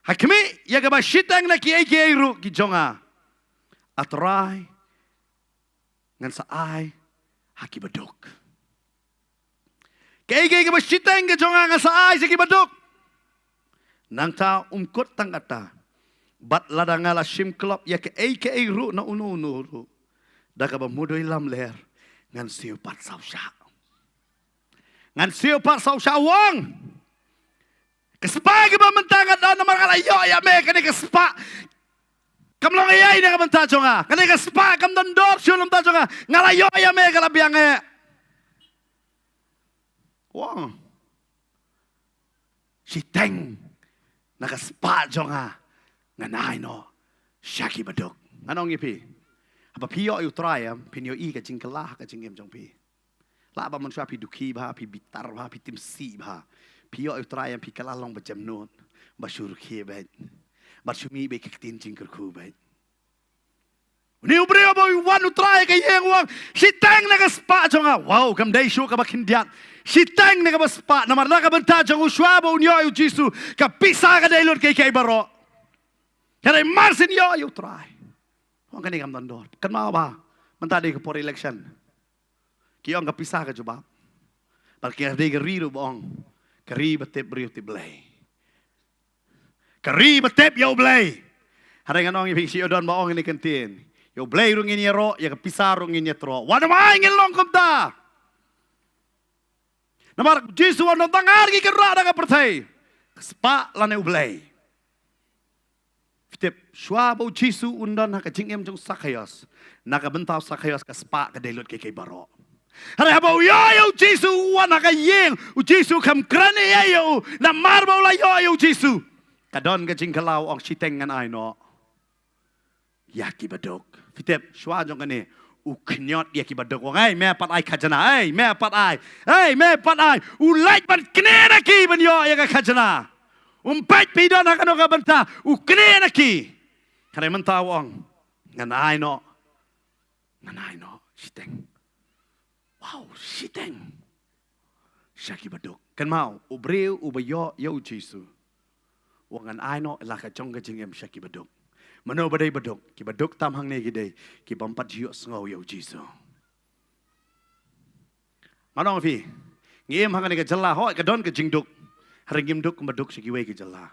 ha khmih ïa kaba shiteng na kiei kiei ruh ki jong nga, A Trai, ngan sa ai ha kiba duk. Kaei kaei kaba shiteng ka jong nga, ngan sa ai sha kiba duk. Nangta um kut tang katta, bad lada nga la shim klop ïa kaei kaei ruh na uno uno ruh, da kaba mudui lamler, ngan siew pat sawshah. Ngan siew pat sawshah, u ong. Ka spah kaba mynta nga don, namar nga la ïoh ïa me, kane ka spah kam long ei ei na ka bynta jong nga. Kane ka spah kam don dor shuh na ka bynta jong nga. Nga la ïoh ïa me, ka la biang eh. Wah. Shiteng na ka spah jong nga, ngan ai noh sha kiba duk. Ngan ong ïa phi, haba phi ïoh ïa U Trai, em, phin ïohi ka jingkylla ha ka jingim jong phi. Lah ba mynshuwa phi dukhi bha, phi bitar bha, phi timsih bha. Phi ïoh ïa U Trai, em, phi kylla long ba jemnud, ba shu rkhie beit, ba shu mih beit ka ktien jingkyrkhu beit. Une u briew ba u wan, U Trai, ka ïeng, u ong, shiteng na ka spah jong nga. Wow, kam dei shuh kaba khyndiat. Shiteng na kaba spah, namar na ka bynta jong u, shuwa ba un ïoh ïa u Jisu, ka pisa ka dei lut kiei kiei baroh. Ka dei mar shen ïoh ïa U Trai. Ong kane kam don dor. Kynmaw ba mynta dei ka por election. Ki ong ka pisa ka jubab. Bad ka dei ka ri ruh ba ong, ka ri ba tip briew tip Blei. Ka ri ba tip ïa U Blei. Hynrei ngan ong ïa phi, shu don ba ong ïa kane ka ktien. Ïa U Blei ruh ngin ïaroh, ïa ka pisa ruh ngin ïatroh. Wat ym ai ngin long kumta. Namar Jisu u ong, tang ar ngi kynrad da ka pyrthei, ka spah lane U Blei. Phi tip, shuwa ba u Jisu un don ha ka jingim jong u Sakhaios, na ka bynta u Sakhaios ka spah ka dei lut kiei kiei baroh. Hynrei haba u ïoh ïa u Jisu, u wan ha ka ïing, u Jisu kam kren ei ei ïa u, namar ba u la ïoh ïa u Jisu. Ka don ka jingkylla, u ong, shiteng, ngan ai noh ïa kiba duk. Phi tip, shuwa jong kane, u khñiot ïa kiba duk, u ong, ei, me pat ai khajna, ei, me pat ai, ei, me pat ai. U leit ban knieh na ki ban ïoh ïa ka khajna. Um peit phi don ha kano ka bynta, u knieh na ki. Hynrei mynta u ong, ngan ai noh, ngan ai noh shiteng. Wow, shiteng sha kiba duk. Kynmaw, u briew uba ïoh ïa u Jisu, u ong, ngan ai noh la ka jong ka jingim sha kiba duk. Mano ba dei ba duk? Kiba duk tam hangne ki dei ki bym pat ju ïohsngew ïa u Jisu. Ngan ong ïa phi, ngi im ha kane ka jylla, hooid, ka don ka jingduk. Hynrei ngim duk kumba duk sha kiwei ki jylla.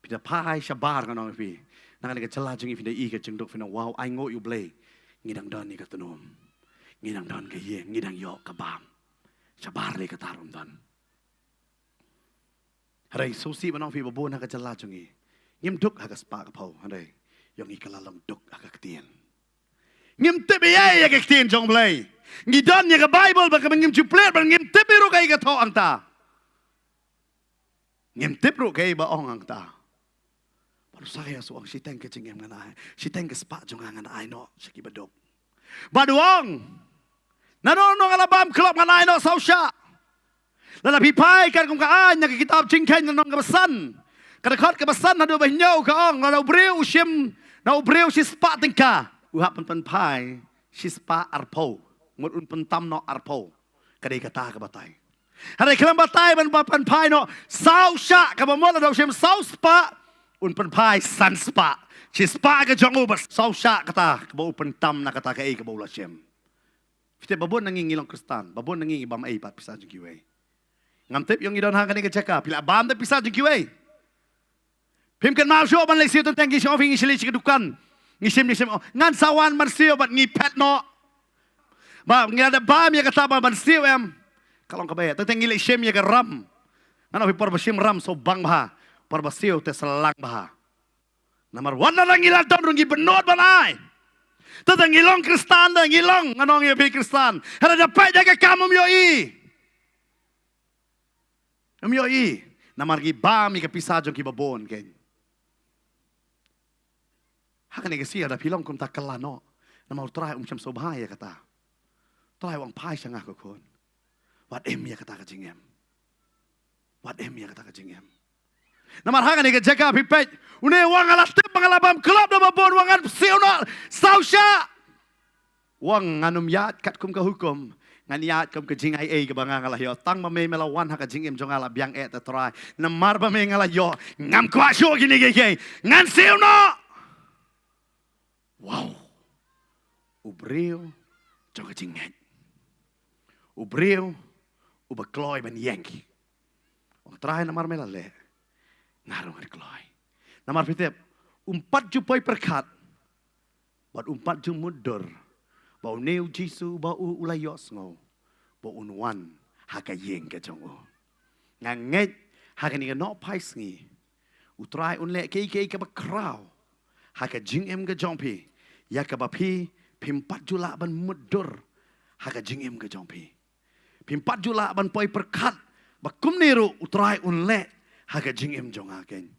Phi da phai shabar, ngan ong ïa phi, na kane ka jylla jong ngi, phi da i ka jingduk, phin ong, wow, ainguh ïa U Blei, ngi dang don ïa ka tnum, ngi dang don ka ïing, ngi dang ïoh ka bam. Shabar lei kata ruh ym don. Hynrei sngewsih ban ong ïa phi, ba bun ha ka jylla jong ngi, ngim duk ha ka spah ka phew, hynrei ïoh ngi kylla long duk ha ka ktien. Ngim tip ei ei ïa ka ktien jong U Blei. Ngi don ïa ka Baibl bad kaba ngim ju plie, bad ngim tip ei ruh kaei ka thoh hangta. Ngim tip ruh kaei ba ong hangta. Bad u Sakhaios u ong, shiteng ka jingim ngan ai, shiteng ka spah jong nga ngan ai noh sha kiba duk. Bad u ong, nano nano nga la bam klop ngan ai noh sawshah. Lada phi phai katkum ka aiñ na ka kitab Jingkheiñ lynnong kaba san, ka dkhot kaba san haduh ba hynñiew ka ong, lada u briew u shim na u briew shispah tyngka, u hap ban pynphai shispah arphew, mut un pyntam noh arphew. Ka dei kata ka batai. Hynrei khlem batai ban, ban pynphai noh sawshah, kaba mut lada u shim saw spah, un pynphai san spah. Shispah ka jong u bad sawshah kata kaba u pyntam na kata kaei kaba u la shim. Phi tip, ba bun na ngi ngi long Khristan, ba bun na ngi ngi bam ei pat pisa jong kiwei. Ngam tip ïoh ngi don ha kane ka jaka, phi la bam da pisa jong kiwei. Phim kynmaw shuh ban leit siew, teng teng ngi shong, phi, ngi shu leit sha ka dukan, ngi shim, ngi shim, oh, ngan sa wan ban siew bad ngi phet noh. Ba ngi la dep bam ïa kata ba ban siew, em. Ka long kaba ïa, teng teng ngi leit shim ïa ka ram. Ngan ong ïa phi, por ba shim ram sngewbang bha, por ba siew te slang bha. Namar wat la ngi la don ruh ngi bynnud ban ai. Teng teng ngi long Khristan, da ngi long, ngan ong ïa phi, Khristan, hynrei da peit ïa ka kam ym ïohi. Ym ïohi. Namar ngi bam ïa ka pisa jong kiba bun, keiñ. Ha kane ka sngi lada phi long kumta, kylla noh. Namar u Trai um shym sngewbha ïa kata. Trai u ong phai sha nga ko khun. Wat im ïa kata ka jingim. Wat im ïa kata ka jingim. Namar ha kane ka jaka phi peit, une u ong nga la tip ba nga la bam klop da ba bun, u ong ngan siew noh saw shah. U ong ngan ym ïaid katkum ka hukum, ngan ïaid kum ka jingaiei kaba nga nga la ïoh. Tang ba me me la wan ha ka jingim jong nga la biang eh te Trai. Namar ba me nga la ïoh, ngam kwah shuh kine kiei kiei. Ngan siew noh. Wow. U briew jong ka jingngeit. U briew uba kloi ban ïeng. Ong Trai namar me la leh, nga ruh ngan kloi. Namar phi tip, um pat ju poi pyrkhat bad um pat ju mutdur ba une u Jisu ba u u la ïohsngew ba un wan ha ka ïing ka jong u. Nga ngeit ha kane ka nohphai sngi u Trai un leh kiei kiei kaba khraw ha ka jingim ka jong phi, ïa kaba phi phim pat ju lah ban mutdur ha ka jingim ka jong phi. Phim pat ju lah ban poi pyrkhat ba kumne ruh u Trai un leh ha ka jingim jong nga keiñ.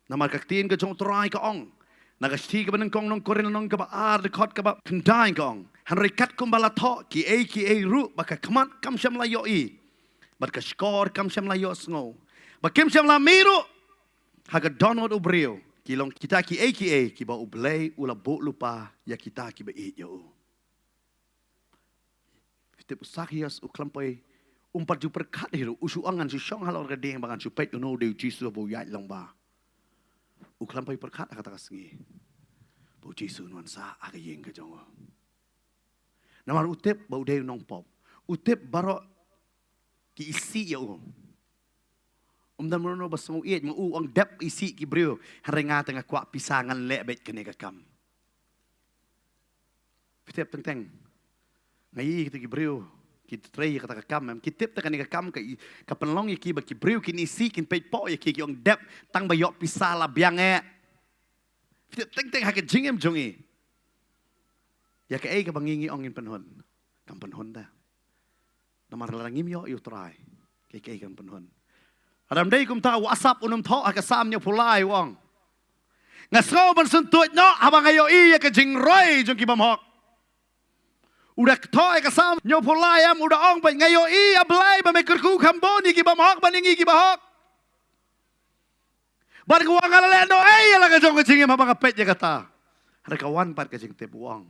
Namar ka ktien ka jong u Trai ka ong na ka shithi kaba nyngkong nong Korinth lynnong kaba ar dkhot kaba khyndai ka ong, hynrei katkum ba la thoh kiei kiei ruh ba ka khmat kam shym la ïohi bad ka shkor kam shym la ïohsngew, ba kim shym la mih ruh ha ka dohnud u briew, ki long kita kiei kiei kiba U Blei u la buh lypa ïa kita kiba ïeit ïa u. Phi tip u Sakius u khlem poi, um pat ju pyrkhat hi ruh, u shu ong ngan shu shong halor ka dieng ba ngan shu peit uno u dei u Jisu ba u ïaid lyngba. U khlem poi pyrkhat ha kata ka sngi ba u Jisu un wan sah ha ka ïing ka jong u. Namar u tip ba u dei u nongpop. U tip baroh ki isih ïa u. Um don mano ba sngew ïeit, ma u ong dep isih ki briew, hynrei nga te nga kwah pisa, ngan leh beit kane ka kam. Phi tip teng teng, nga ïohi kita ki briew ki trei ïa kata ka kam, em, ki tip te kane ka kam ka i-, ka pynlong ïa ki ba ki briew kin isih, kin peitpoh ïa ki, ki ong dep, tang ba ïoh pisa la biang eh. Phi tip teng teng ha ka jingim jong ngi, ïa kaei kaba ngi ngi ong ngin pynhun, kam pynhun te. Namar lada ngim ïoh ïa u Trai, kaei kaei kan pynhun. Lada ym dei kumta, u Asaph u nongthoh ha ka Salm hynñiewphew lai u ong, nga sngew ban syntuid noh haba nga ïohi ïa ka jingroi jong ki bymhok. U da thoh ha ka Salm hynñiewphew lai, em, u da ong ba nga ïohi, A Blei, ba me kyrkhu kham bun ïa ki bymhok ban ïa ngi kiba hok. Bad ka wan nga la leh noh ei ïa la ka jong ka jingim haba nga peit ïa kata. Hynrei ka wan pat ka jingtip, u ong,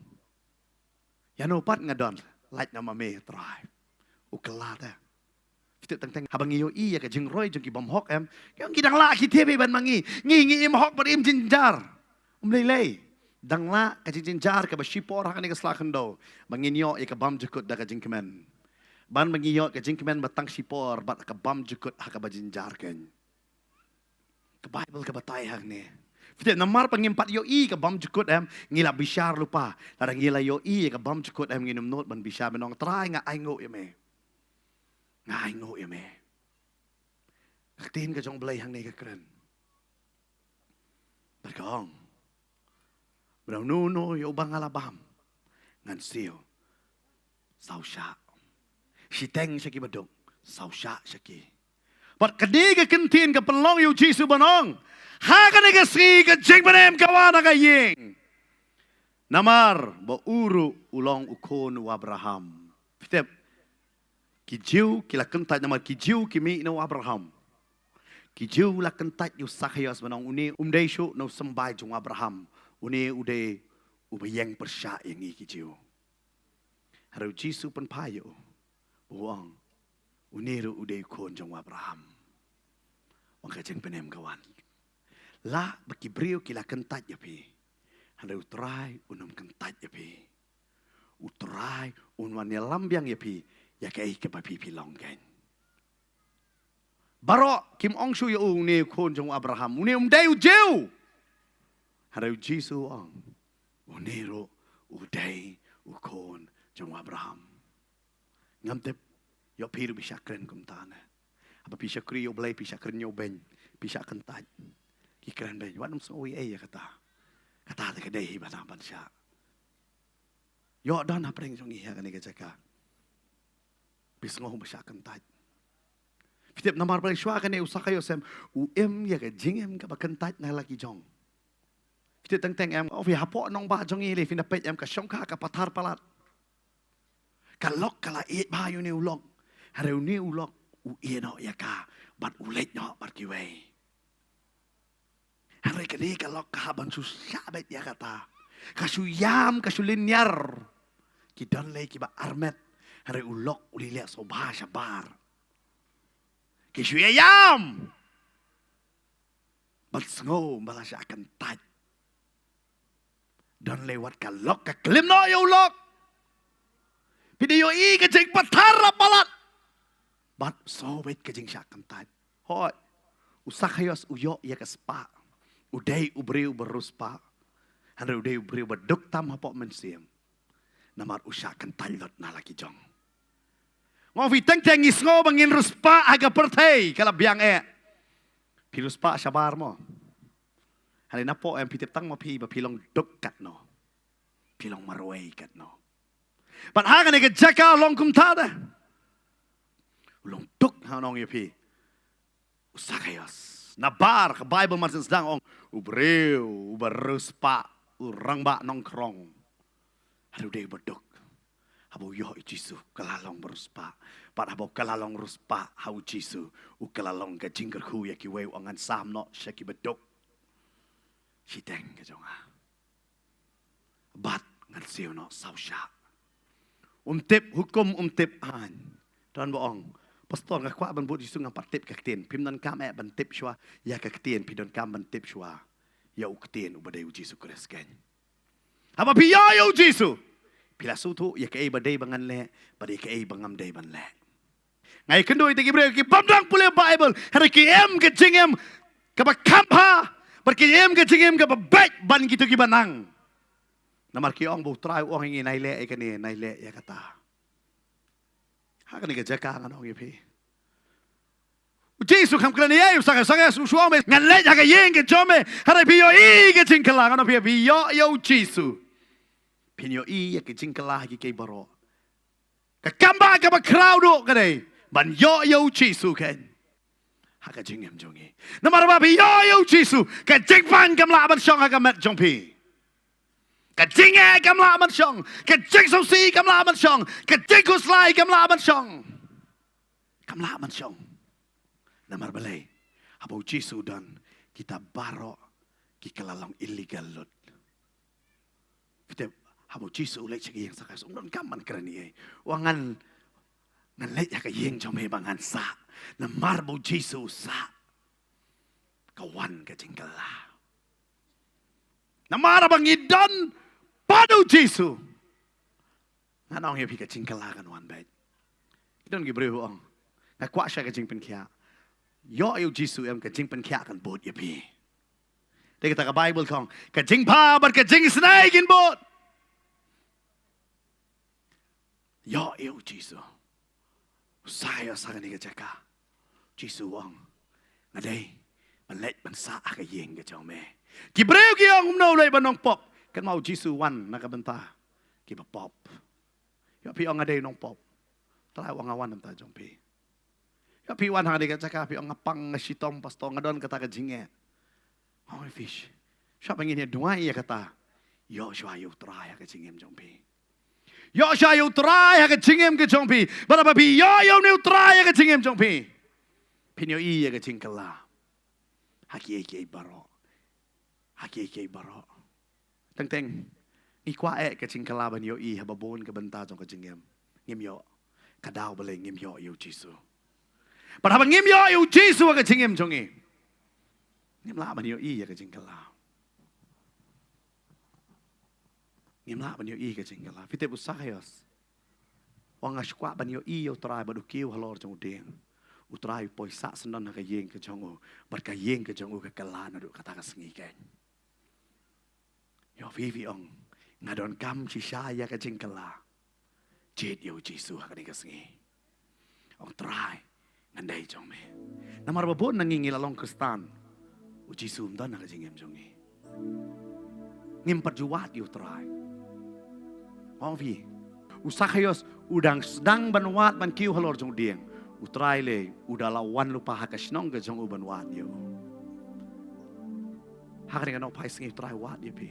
ïano pat nga don, lait noh ma me Trai. U kylla te. Phi tip teng teng haba ngi ïohi ïa ka jingroi jong ki bymhok, em, ki ong ki dang lah ki tip hi ban ma ngi. Ngi ngi im hok bad im jynjar. Um lei lei. Dang lah ka jingjynjar kaba shipor ha kane ka sla khyndew ba ngin ïoh ïa ka bymjukut da ka jingkmen. Ban ba ngi ïoh ka jingkmen ba tang shipor bad ka bymjukut ha kaba jynjar keiñ. Ka Baibl ka batai hangne. Phi tip namar ba ngim pat ïohi ka bymjukut, em, ngi la bishar lypa. Lada ngi la ïohi ka bymjukut, em, ngin ym nud ban bishar, ban ong Trai nga ainguh ïa me. Nga ainguh ïa me. Ka ktien ka jong U Blei hangne ka kren. Bad ka ong, ba uno uno ïa uba nga la bam ngan siew saw shah. Shiteng sha ki baduk, saw shah sha ki. Bad kane ka kyntien ka pynlong ïa u Jisu ban ong, ha kane ka sngi ka jingpynim ka wan ha ka ïing. Namar ba u ruh u long u khun u Abraham. Phi tip, ki Jiw ki la kyntait namar ki Jiw ki mih na u Abraham. Ki Jiw la kyntait ïa u Sakhaios ban ong une um dei shuh na u symbai jong u Abraham. Une u dei uba ïeng pyrshah ïa ngi ki Jiw. Hynrei u Jisu pynphai ïa u, u ong, une ruh u dei u khun jong u Abraham. Wan ka jingpynim ka wan. Lah ba ki briew ki la kyntait ïa phi, hynrei u Trai un ym kyntait ïa phi. U Trai un wan ïalam biang ïa phi ïa kaei kaba phi phi long keiñ. Baroh kim ong shuh ïa u une u khun jong u Abraham, une um dei u Jiw. Hynrei u Jisu u ong, une ruh u dei u khun jong u Abraham. Ngam tip ïoh phi ruh phi shah kren kumta ne. Haba phi shakri ïa U Blei phi shah kren ïa u beiñ, phi shah kyntait. Ki kren beiñ, wat nym sngew ei ei ïa kata. Kata te ka dei hi ba dang ban shah. Ïoh don hapdeng jong ngi ha kane ka jaka. Phi sngew ba shah kyntait. Phi tip namar ba shuwa kane u Sakhaios em, u im ïa ka jingim kaba kyntait na la ki jong. Phi tip teng teng em, oh, phi hapoh nongbah jong ngi lei, phin da peit em, ka shongkha ka pathar palat. Ka lok ka la ïeit bha ïa une u lok. Hynrei une u lok u ïeh noh ïa ka bad u leit noh bad kiwei. Hynrei kane ka lok ka hap ban shu shah beit ïa kata. Ka shu ïam, ka shu lynñiar. Ki don lei kiba armet. Hynrei u lok u lei leh sngewbha shabar. Ki shu ïa ïam. Ban sngew ba la shah kyntait. Don lei wat ka lok ka klim noh ïa u lok. Phi da ïohi ka jingpathar palat. Bad sngew beit ka jingshah kyntait. Hooid. U Sakhaios u ïoh ïa ka spah. U dei u briew ba riewspah. Hynrei u dei u briew ba duk tam hapoh mynsiem. Namar u shah kyntait lut na la ki jong. Nga ong phi teng teng ngi sngew ba ngin riewspah ha ka pyrthei ka la biang eh. Phi riewspah shabar mo. Hynrei napoh em phi tip tang ma phi ba phi long duk katno. Phi long marwei katno. Bad ha kane ka jaka long kumta de. U long duk ha nong ïa phi. U Sakhaios. Nabar ka Bible mar syn sdang ong. U briew, u ba riewspah, u rangbah nongkrong. Hynrei u dei u ba duk. Haba u ïoh ïa u Jisu, ka la long ba riewspah. Bad haba u ka la long riewspah, ha u Jisu, u ka la long ka jingkyrkhu ïa kiwei u ong ngan sam noh, sha ki ba duk. Shiteng ka jong nga. Bad ngan siew noh saw shah. Um tip hukum um tip aiñ. Don ba ong. Pastor nga kwah ban bud Jisu ngam pat tip ka ktien. Phim donkam eh ban tip shuwa ïa ka ktien. Phi donkam ban tip shuwa ïa u ktien u ba dei u Jisu Khrist keiñ. Haba phi ïoh ïa u Jisu. Phi la sngewthuh ïa kaei ba dei ba ngan leh. Bad ïa kaei ba ngam dei ban leh. Nga ïakynduh ïa ki briew ki bym dang pule Bible. Hynrei ki im ka jingim kaba kham bha. Bad ki im ka jingim kaba beit ban kito kiba nang. Namar ki ong ba u Trai u ong ïa ngi nai leh ïa kane, nai leh ïa kata. Ha kane ka jaka ngan ong ïa phi. U Jisu kam kren ïa u Sakhaios, Sakhaios, u shu ong me ngan leit ha ka ïing ka jong me. Hynrei phi ïohi ka jingkylla, ngan ong phi, phi ïoh ïa u Jisu. Phin ïohi ïa ka jingkylla ha ki kiei baroh. Ka kam ba kaba khraw duh ka dei ban ïoh ïa u Jisu keiñ. Ha ka jingim jong ngi. Namar ba phi ïoh ïa u Jisu, ka jingpang kam lah ban shong ha ka met jong phi. Ka jingeh kam lah ban shong, ka jingsngewsih kam lah ban shong, ka jingkhuslai kam lah ban shong. Kam lah ban shong. Namar balei? Haba u Jisu u don, kita baroh ki kylla long illegal lut. Phi tip, haba u Jisu u leit sha ka ïing Sakhaios, um donkam ban kren ei ei. U ong ngan, ngan leit ha ka ïing jong me ba ngan sah. Namar ba u Jisu u sah. Ka wan ka jingkylla. Namar ba ngi don bad u Jisu. Ngan ong ïa phi ka jingkylla kan wan beit. Ki don ki briew ong. Nga kwah sha ka jingpynkhiah. Ïoh ïa u Jisu em ka jingpynkhiah kan bud ïa phi. Te kata ka Bible ka ong. Ka jingbha bad ka jingisnei kin bud. Ïoh ïa u Jisu. U Sakhaios ha kane ka jaka. Jisu u ong. Nga dei. Ban leit ban sah ha ka ïing ka jong me. Ki briew ki ong kumno u leit ban nongpop. Kynmaw u Jisu u wan na ka bynta. Kiba pop. Ïoh phi ong nga dei nongpop. Trai u ong nga wan na bynta jong phi. Ïoh phi wan ha kane ka jaka phi ong nga pang nga shitom pastor nga don kata ka jingeh. Ong phi. Shuwa ba ngin ïa duwai ïa kata. Ïoh shuwa ïa u Trai ha ka jingim jong phi. Ïoh shuwa ïa u Trai ha ka jingim ka jong phi. Bad haba phi ïoh ïa une u Trai ha ka jingim jong phi. Phin ïohi ïa ka jingkylla. Ha kiei kiei baroh. Ha kiei kiei baroh. Teng teng. Ngi kwah eh ka jingkylla ban ïohi haba bun ka bynta jong ka jingim. Ngim ïoh. Ka daw balei ngim ïoh ïa u Jisu. Bad haba ngim ïoh ïa u Jisu ha ka jingim jong ngi. Ngim lah ban ïohi ïa ka jingkylla. Ngim lah ban ïohi ka jingkylla. Phi tip u Sakhaios. U ong nga shu kwah ban ïohi ïa u Trai bad u kiew halor jong u dieng. U Trai u poi sah syndon ha ka ïing ka jong u. Bad ka ïing ka jong u ka kylla naduh kata ka sngi keiñ. Ïoh phi phi ong. Nga donkam shisha ïa ka jingkylla. Jied ïa u Jisu ha kane ka sngi. Ong Trai. Ngan dei jong me. Namar ba bun na ngi ngi la long Khristan. U Jisu um don ha ka jingim jong ngi. Ngim pat ju wad ïa u Trai. Ong phi. U Sakhaios u dang sdang ban wad ban kiew halor jong u dieng. U Trai lei u da la wan lypa ha ka shnong ka jong u ban wad ïa u. Ha kane ka nohphai sngi u Trai u wad ïa phi.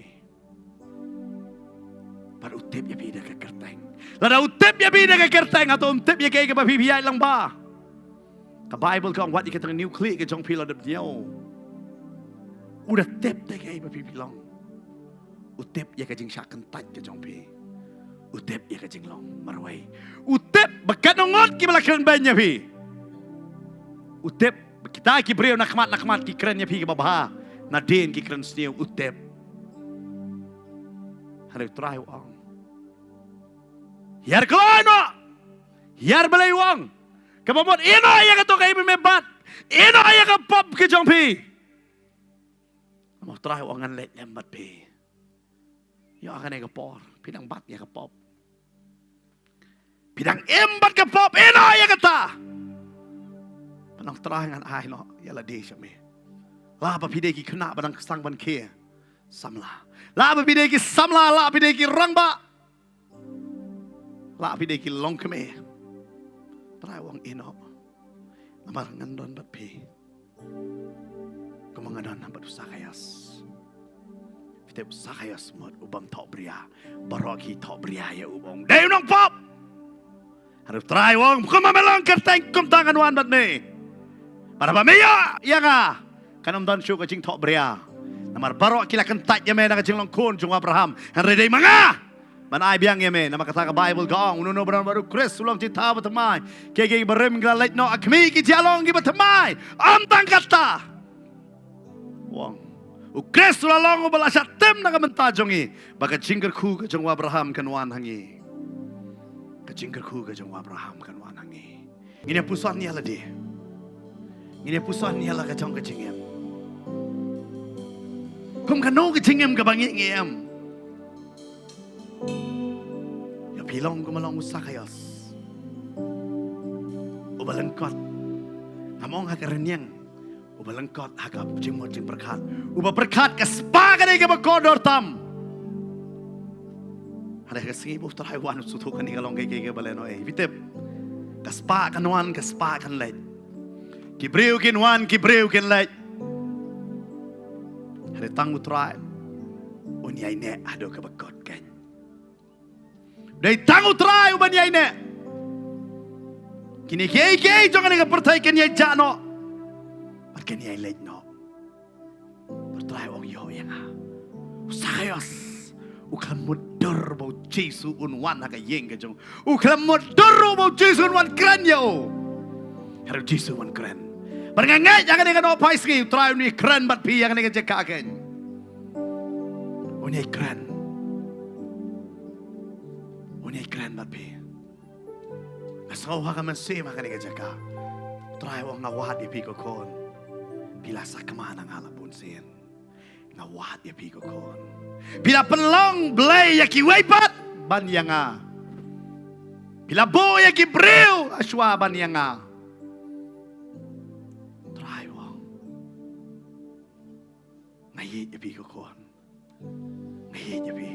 Bad u tip ïa phi da ka kyrteng. Lada u tip ïa phi da ka kyrteng, hato um tip ïa kaei kaba phi phi ïaid lyngba? Ka Baibl ka ong wat ïa ka tang nuclear ka jong phi la dep ñiew. U da tip da kaei ba phi phi long. U tip ïa ka jingshah kyntait ka jong phi. U tip ïa ka jinglong marwei. U tip ba katno ngut kiba la kren beiñ ïa phi. U tip ba kita ki briew na khmat na khmat ki kren ïa phi kiba bha, nadien ki kren sniew. U tip. Hynrei u Trai u ong, hiar kloi noh. Hiar Blei u ong, kaba mut ïehnoh ïa kato kaei ba me bat. Ïehnoh ïa ka pop ka jong phi. Namar u Trai u ong ngan leit lem bad phi. Ïa kane ka por phi dang bat ïa ka pop. Phi dang im bad ka pop, ïehnoh ïa kata. Pynban u Trai ngan ai noh ïa lade sha me. Lah ba phi dei ki khynnah ba dang sdang ban khie, samla. Lah ba phi dei ki samla, lah phi dei ki rangbah. Lah phi dei ki longkmie. Trai u ong ïehnoh. Namar ngan don bad phi. Kumba nga don bad u Sakaios. Phi tip u Sakaios mut u bym thoh bria. Baroh ki thoh bria ïa u, ba ong dei u nongpop. Hynrei u Trai u ong, kumba me long kyrteng kumta ngan wan bad me. Bad haba me ïoh ïa nga, kan ym don shuh ka jingthoh bria. Namar baroh ki la kyntait ïa me na ka jinglong khun jong u Abraham. Hynrei dei ma nga ban ai biang ïa me. Namar kata ka Baibl ka ong, uno uno ba don bad u Khrist u long jingthaw bathymmai. Kiei kiei kiba rim ki la leit noh, ha khmih ki jia long kiba thymmai. Ym tang kata. U ong, u Khrist u la long uba la shah tim na ka bynta jong ngi, ba ka jingkyrkhu ka jong u Abraham kan wan ha ngi. Ka jingkyrkhu ka jong u Abraham kan wan ha ngi. Ngin ïa puson ïa lade. Ngin ïa puson ïa la ka jong ka jingim. Kum kano ka jingim kaba ngi ngi im. Ïa phi long kumba long u Sakaios. Uba lyngkot. Ngam ong ha ka rynïeng. Uba lyngkot ha ka jingmut jingpyrkhat. Uba pyrkhat ka spah ka dei kaba kordor tam. Hynrei ha ka sngi ba u Trai u wan u sngewthuh kane ka long kaei kaei kaba lehnohei. Phi tip. Ka spah kan wan, ka spah kan leit. Ki briew kin wan, ki briew kin leit. Hynrei tang u Trai un ïai neh haduh kaba kut keiñ. Dei tang u Trai uban ïai neh. Kine kiei kiei jong kane ka pyrthei kin ïai jah noh. Bad kin ïai leit noh. Bad u Trai u ong ïoh ïa nga. U Sakaios u khlem mutdur ba u Jisu un wan ha ka ïing ka jong u. U khlem mutdur ba u Jisu un wan kren ïa u. Hynrei u Jisu un wan kren. Bad nga ngeit ïa kane ka nohphai sngi u Trai un ïai kren bad phi ïa kane ka jaka keiñ. Un ïai kren. Un ïai kren bad phi. Nga sngew ha ka mynsiem ha kane ka jaka. U Trai u ong nga wad ïa phi ko khun. Phi la sakma na nga la bun sien. Nga wad ïa phi ko khun. Phi la pynlong blei ïa kiwei pat ban ïa nga. Phi la buh ïa ki briew shuwa ban ïa nga. U Trai u ong nga ïeit ïa phi ko khun. Nga ïeit ïa phi.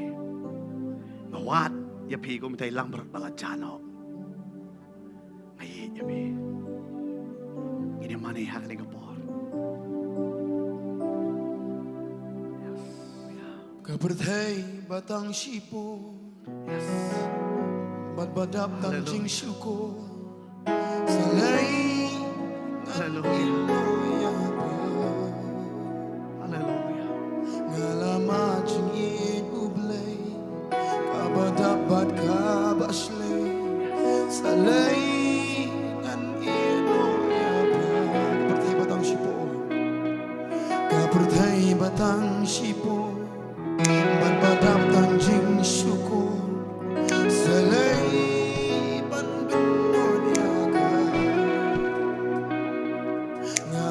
Nga wad ïa phi kum ita i langbrot ba la jah noh. Nga ïeit ïa phi. Ngin ïa mane ha kane ka por. Yes. Ka pyrthei ba tang shipor. Yes. Bad ba dap tang jingshukor. Sa lei ngan ïehnoh ïa phi. Haleluya. Nga la mad jingïeit U Blei, kaba dap bad kaba shlei. Sa lei ngan ïehnoh ïa phi. Ka pyrthei ba tang shipor. Ka pyrthei ba tang shipor. Bad ba dap tang jingshukor. Sa lei ban pynnoh ïa ka. Nga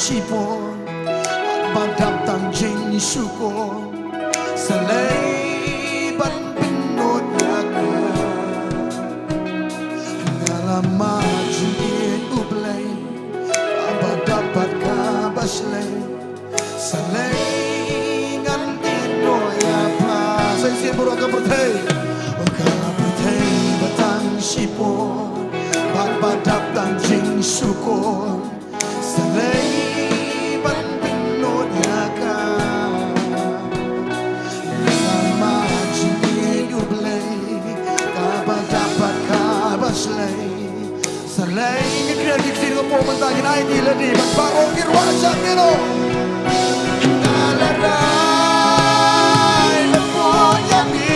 shipor, ba dap tang jingshukor. Sa lei ban pynnud ïa ka. Nga la mad jingïeit U Blei, ba dap bad kaba shlei. Sa lei ngan pynnud ïa pha. Sa shisien baroh ka pyrthei. Oh, ka pyrthei ba tang shipor, bad ba dap tang jingshukor. Sa lei ban pynnud ïa ka. Nga la mad jingïeit U Blei, kaba dap bad kaba shlei. Sa lei, ngin kren ki ktien ka pop mynta, ngin aiti lade bad baroh ki ruah sha ki no. Nga la rai ban pynnud ïa phi.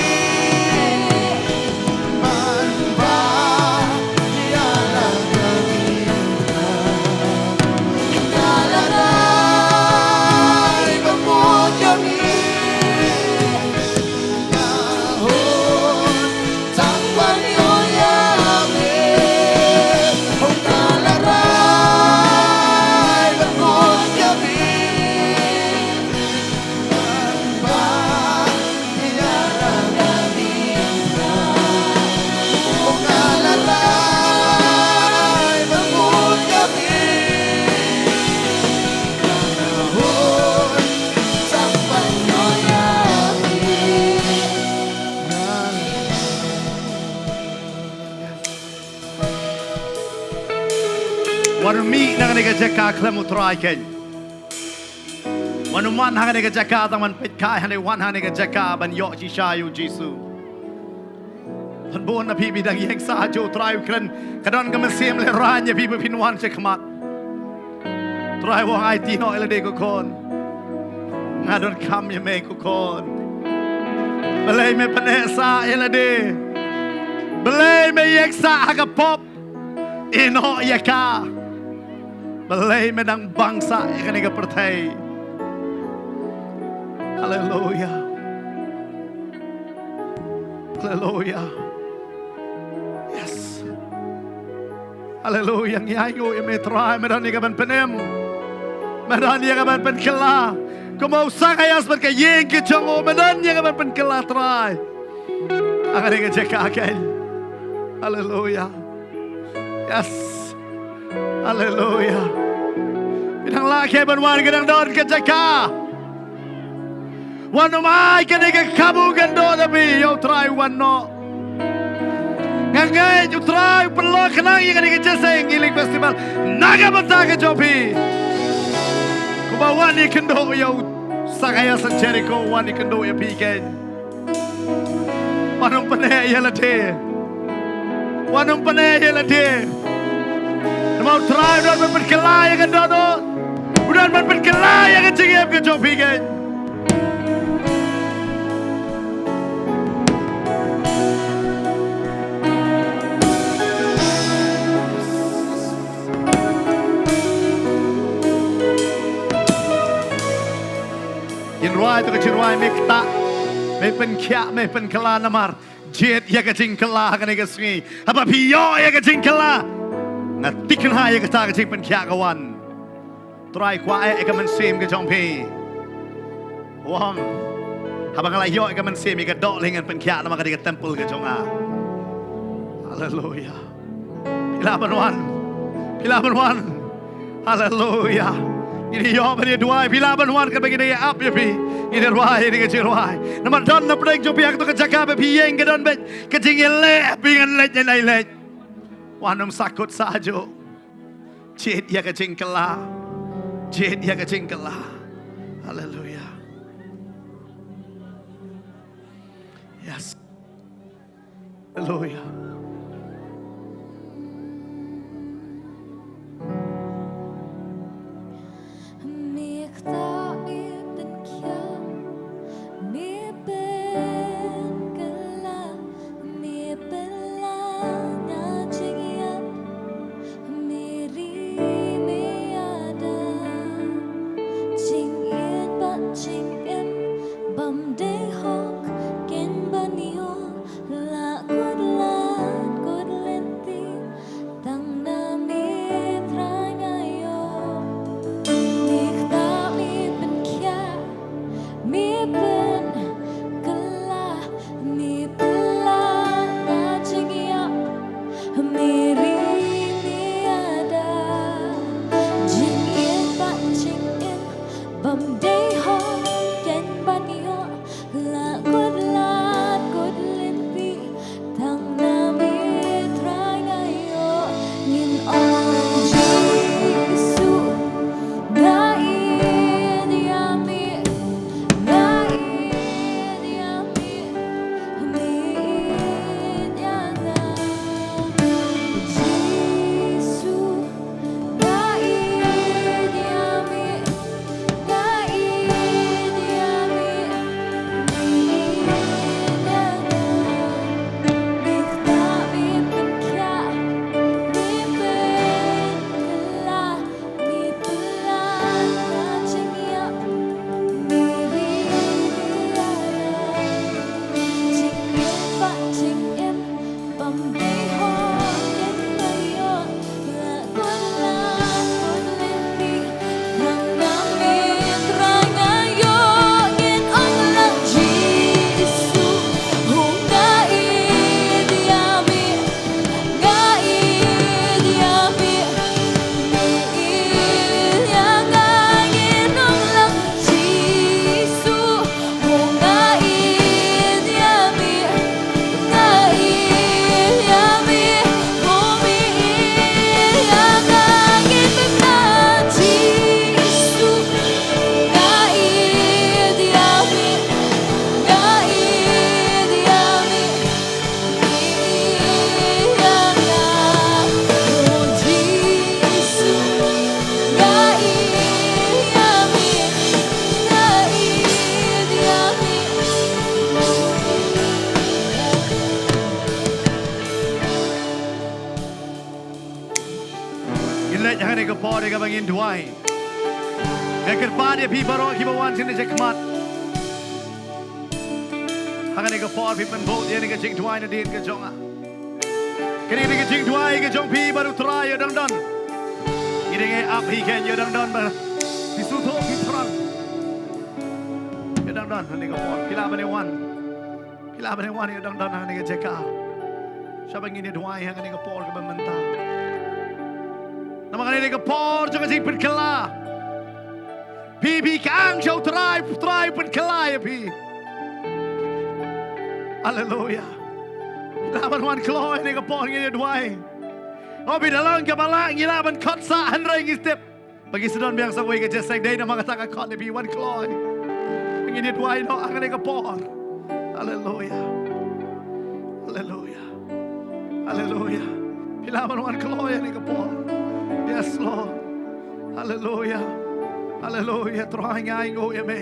Wan mih na kane ka jaka khlem U Trai kein. Wan wan ha kane ka jaka tang ban peit kai hangne, wan ha kane ka jaka ban ïoh shisha ïa U Jisu. Tang bun na phi phi dang ïeng sah ha U Trai, U kren, ka don ka mynsiem lehrain ïa phi ba phin wan sha khmat. Trai u ong aiti noh ïa lade ko khun. Nga donkam ïa me ko khun. Balei me pyneh sah ïa lade? Balei me ïeng sah ha ka pop? Ïeh noh ïa ka. Balei me dang bang sah ïa kane ka pyrthei? Haleluia. Haleluia. Yes. Haleluia. Ngi ainguh ïa me Trai, me don ïa ka ban pynim. Me don ïa ka ban pynkylla. Kumba u Sakaios bad ka ïing ka jong u, me don ïa ka ban pynkylla Trai. Ha kane ka jaka kein. Haleluia. Yes. Haleluia. Phi dang lah kein ban wan, ka dang don ka jaka. Wan, ym ai kane ka kabu kan don da phi, ïa U Trai wan noh. Nga ngeit U Trai u pynlong khnang ïa kane ka jingïaseng Healing Festival na ka bynta ka jong phi. Kumba wan ïakynduh ïa u Sakaios ha Jeriko, wan ïakynduh ïa phi kein. Wat nym pyneh ïa lade. Wat nym pyneh ïa lade. Namar U Trai u don ban pynkylla ïa ka dohnud. U don ban pynkylla ïa ka jingim ka jong phi kein. Ngin rwai ïa ka jingrwai, me ktah, me pynkhiah, me pynkylla namar jied ïa ka jingkylla ha kane ka sngi. Haba phi ïoh ïa ka jingkylla, nga thikna ïa kata ka jingpynkhiah ka wan. Trai kwah eh ïa ka mynsiem ka jong phi. Wan. Haba nga la ïoh ïa ka mynsiem, ïa ka doh lei ngan pynkhiah namar kane ka temple ka jong nga. Haleluia. Phi lah ban wan. Phi lah ban wan. Haleluia. Ngin ïoh ban ïa duwai. Phi lah ban wan, kaba ngin ïa ap ïa phi. Ngin ïa rwai ïa ka jingrwai. Namar don na pdeng jong phi ha kato ka jaka ba phi ïeng ka don beit ka jingïaleh, phi ngan leit, ngan leit. Wan, ym sahkut sahjuh. Jied ïa ka jingkylla. Jied ïa ka jingkylla. Haleluia. Yes. Haleluia. Me ktah, me pynkhiah, me pynkylla, me pynlah na jingïap, me ri me ïada, jingïeit bad jingim bym dei hok kin ban ïoh, la kut la Hangne ka por ïa kaba ngin duwai. Nga kyrpad ïa phi baroh kiba wan sha kane ka khmat. Hangne ka por phi pynbud ïa kane ka jingduwai nadien ka jong nga. Kane ka jingduwai ka jong phi bad U Trai, ïoh dang don. Ngi dang ïa ap hi kein, ïoh dang don ba phi sngewthuh phi thrang. Ïoh dang don hangne ka por phi lah ban ïa wan. Phi lah ban ïa wan, ïoh dang don hangne ka jaka. Shwa ba ngin ïa duwai hangne ka por kaba mynta. Namar kane ka por jong ka jingpynkylla. Phi phi kang sha U Trai, U Trai pynkylla ïa phi. Haleluya. Phi lah ban wan kloi hangne ka por, ngin ïa duwai. Oh, phi da long kaba lah, ngi lah ban khot sah hynrei ngi tip ba ngi sdang biang sa kawei ka jingïaseng, dei namar kata ka khot ïa phi, wan kloi. Ngin ïa duwai noh hangne ka por. Haleluya. Haleluya. Haleluya. Phi lah ban wan kloi hangne ka por. Yes, Lord. Haleluya. Haleluya. Trai, nga ainguh ïa me.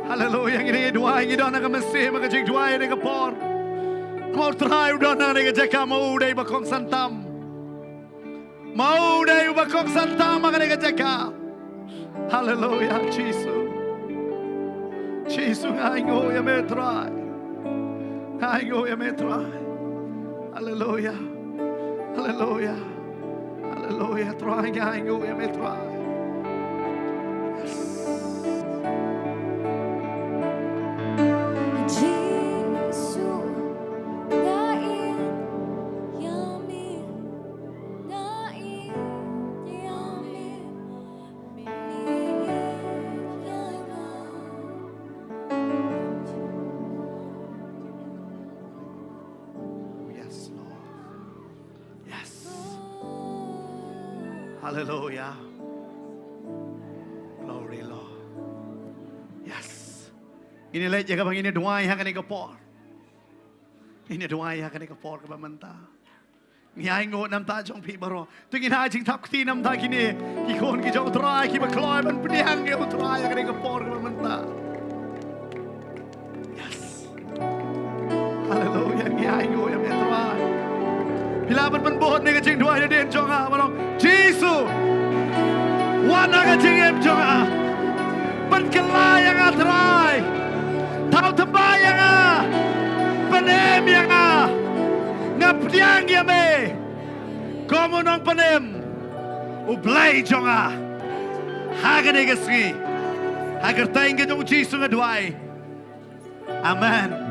Haleluya. Ngin ïa duwai, ngi don ha ka mynsiem ka jingduwai hangne ka por. Ma U Trai u don hangne ka jaka, ma u dei uba kongsan tam. Ma u dei uba kongsan tam ha kane ka jaka. Haleluya, Jisu. Jisu, nga ainguh ïa me Trai. Nga ainguh ïa me Trai. Haleluya. Haleluya. Haleluya, Trai, nga ainguh ïa me Trai. Yes. Jisu, nga ïeit ïa me. Nga ïeit ïa me. Me ïeit ïa nga. Yes, Lord. Yes. Hallelujah. Glory, Lord. Yes. Ngin ïa leit ïa kaba ngin ïa duwai ha kane ka por. Ngin ïa duwai ha kane ka por kaba mynta. Ngi ainguh na ka bynta jong phi baroh. To ngin ai jingthap kti na ka bynta kine ki khun ki jong U Trai kiba kloi ban pdiang ïa U Trai ha kane ka por kaba mynta. Yes. Haleluya, ngi ainguh ïa me Trai. Phi lah ban pynbud ïa ka jingduwai nadien jong nga, ba long, Jisu, wan ha ka jingim jong nga. Pynkylla ïa nga Trai. Thaw tymbai ïa nga. Pynim ïa nga. Nga pdiang ïa me kum u nongpynim, U Blei jong nga. Ha kane ka sngi, ha ka kyrteng ka jong U Jisu nga duwai. Amen.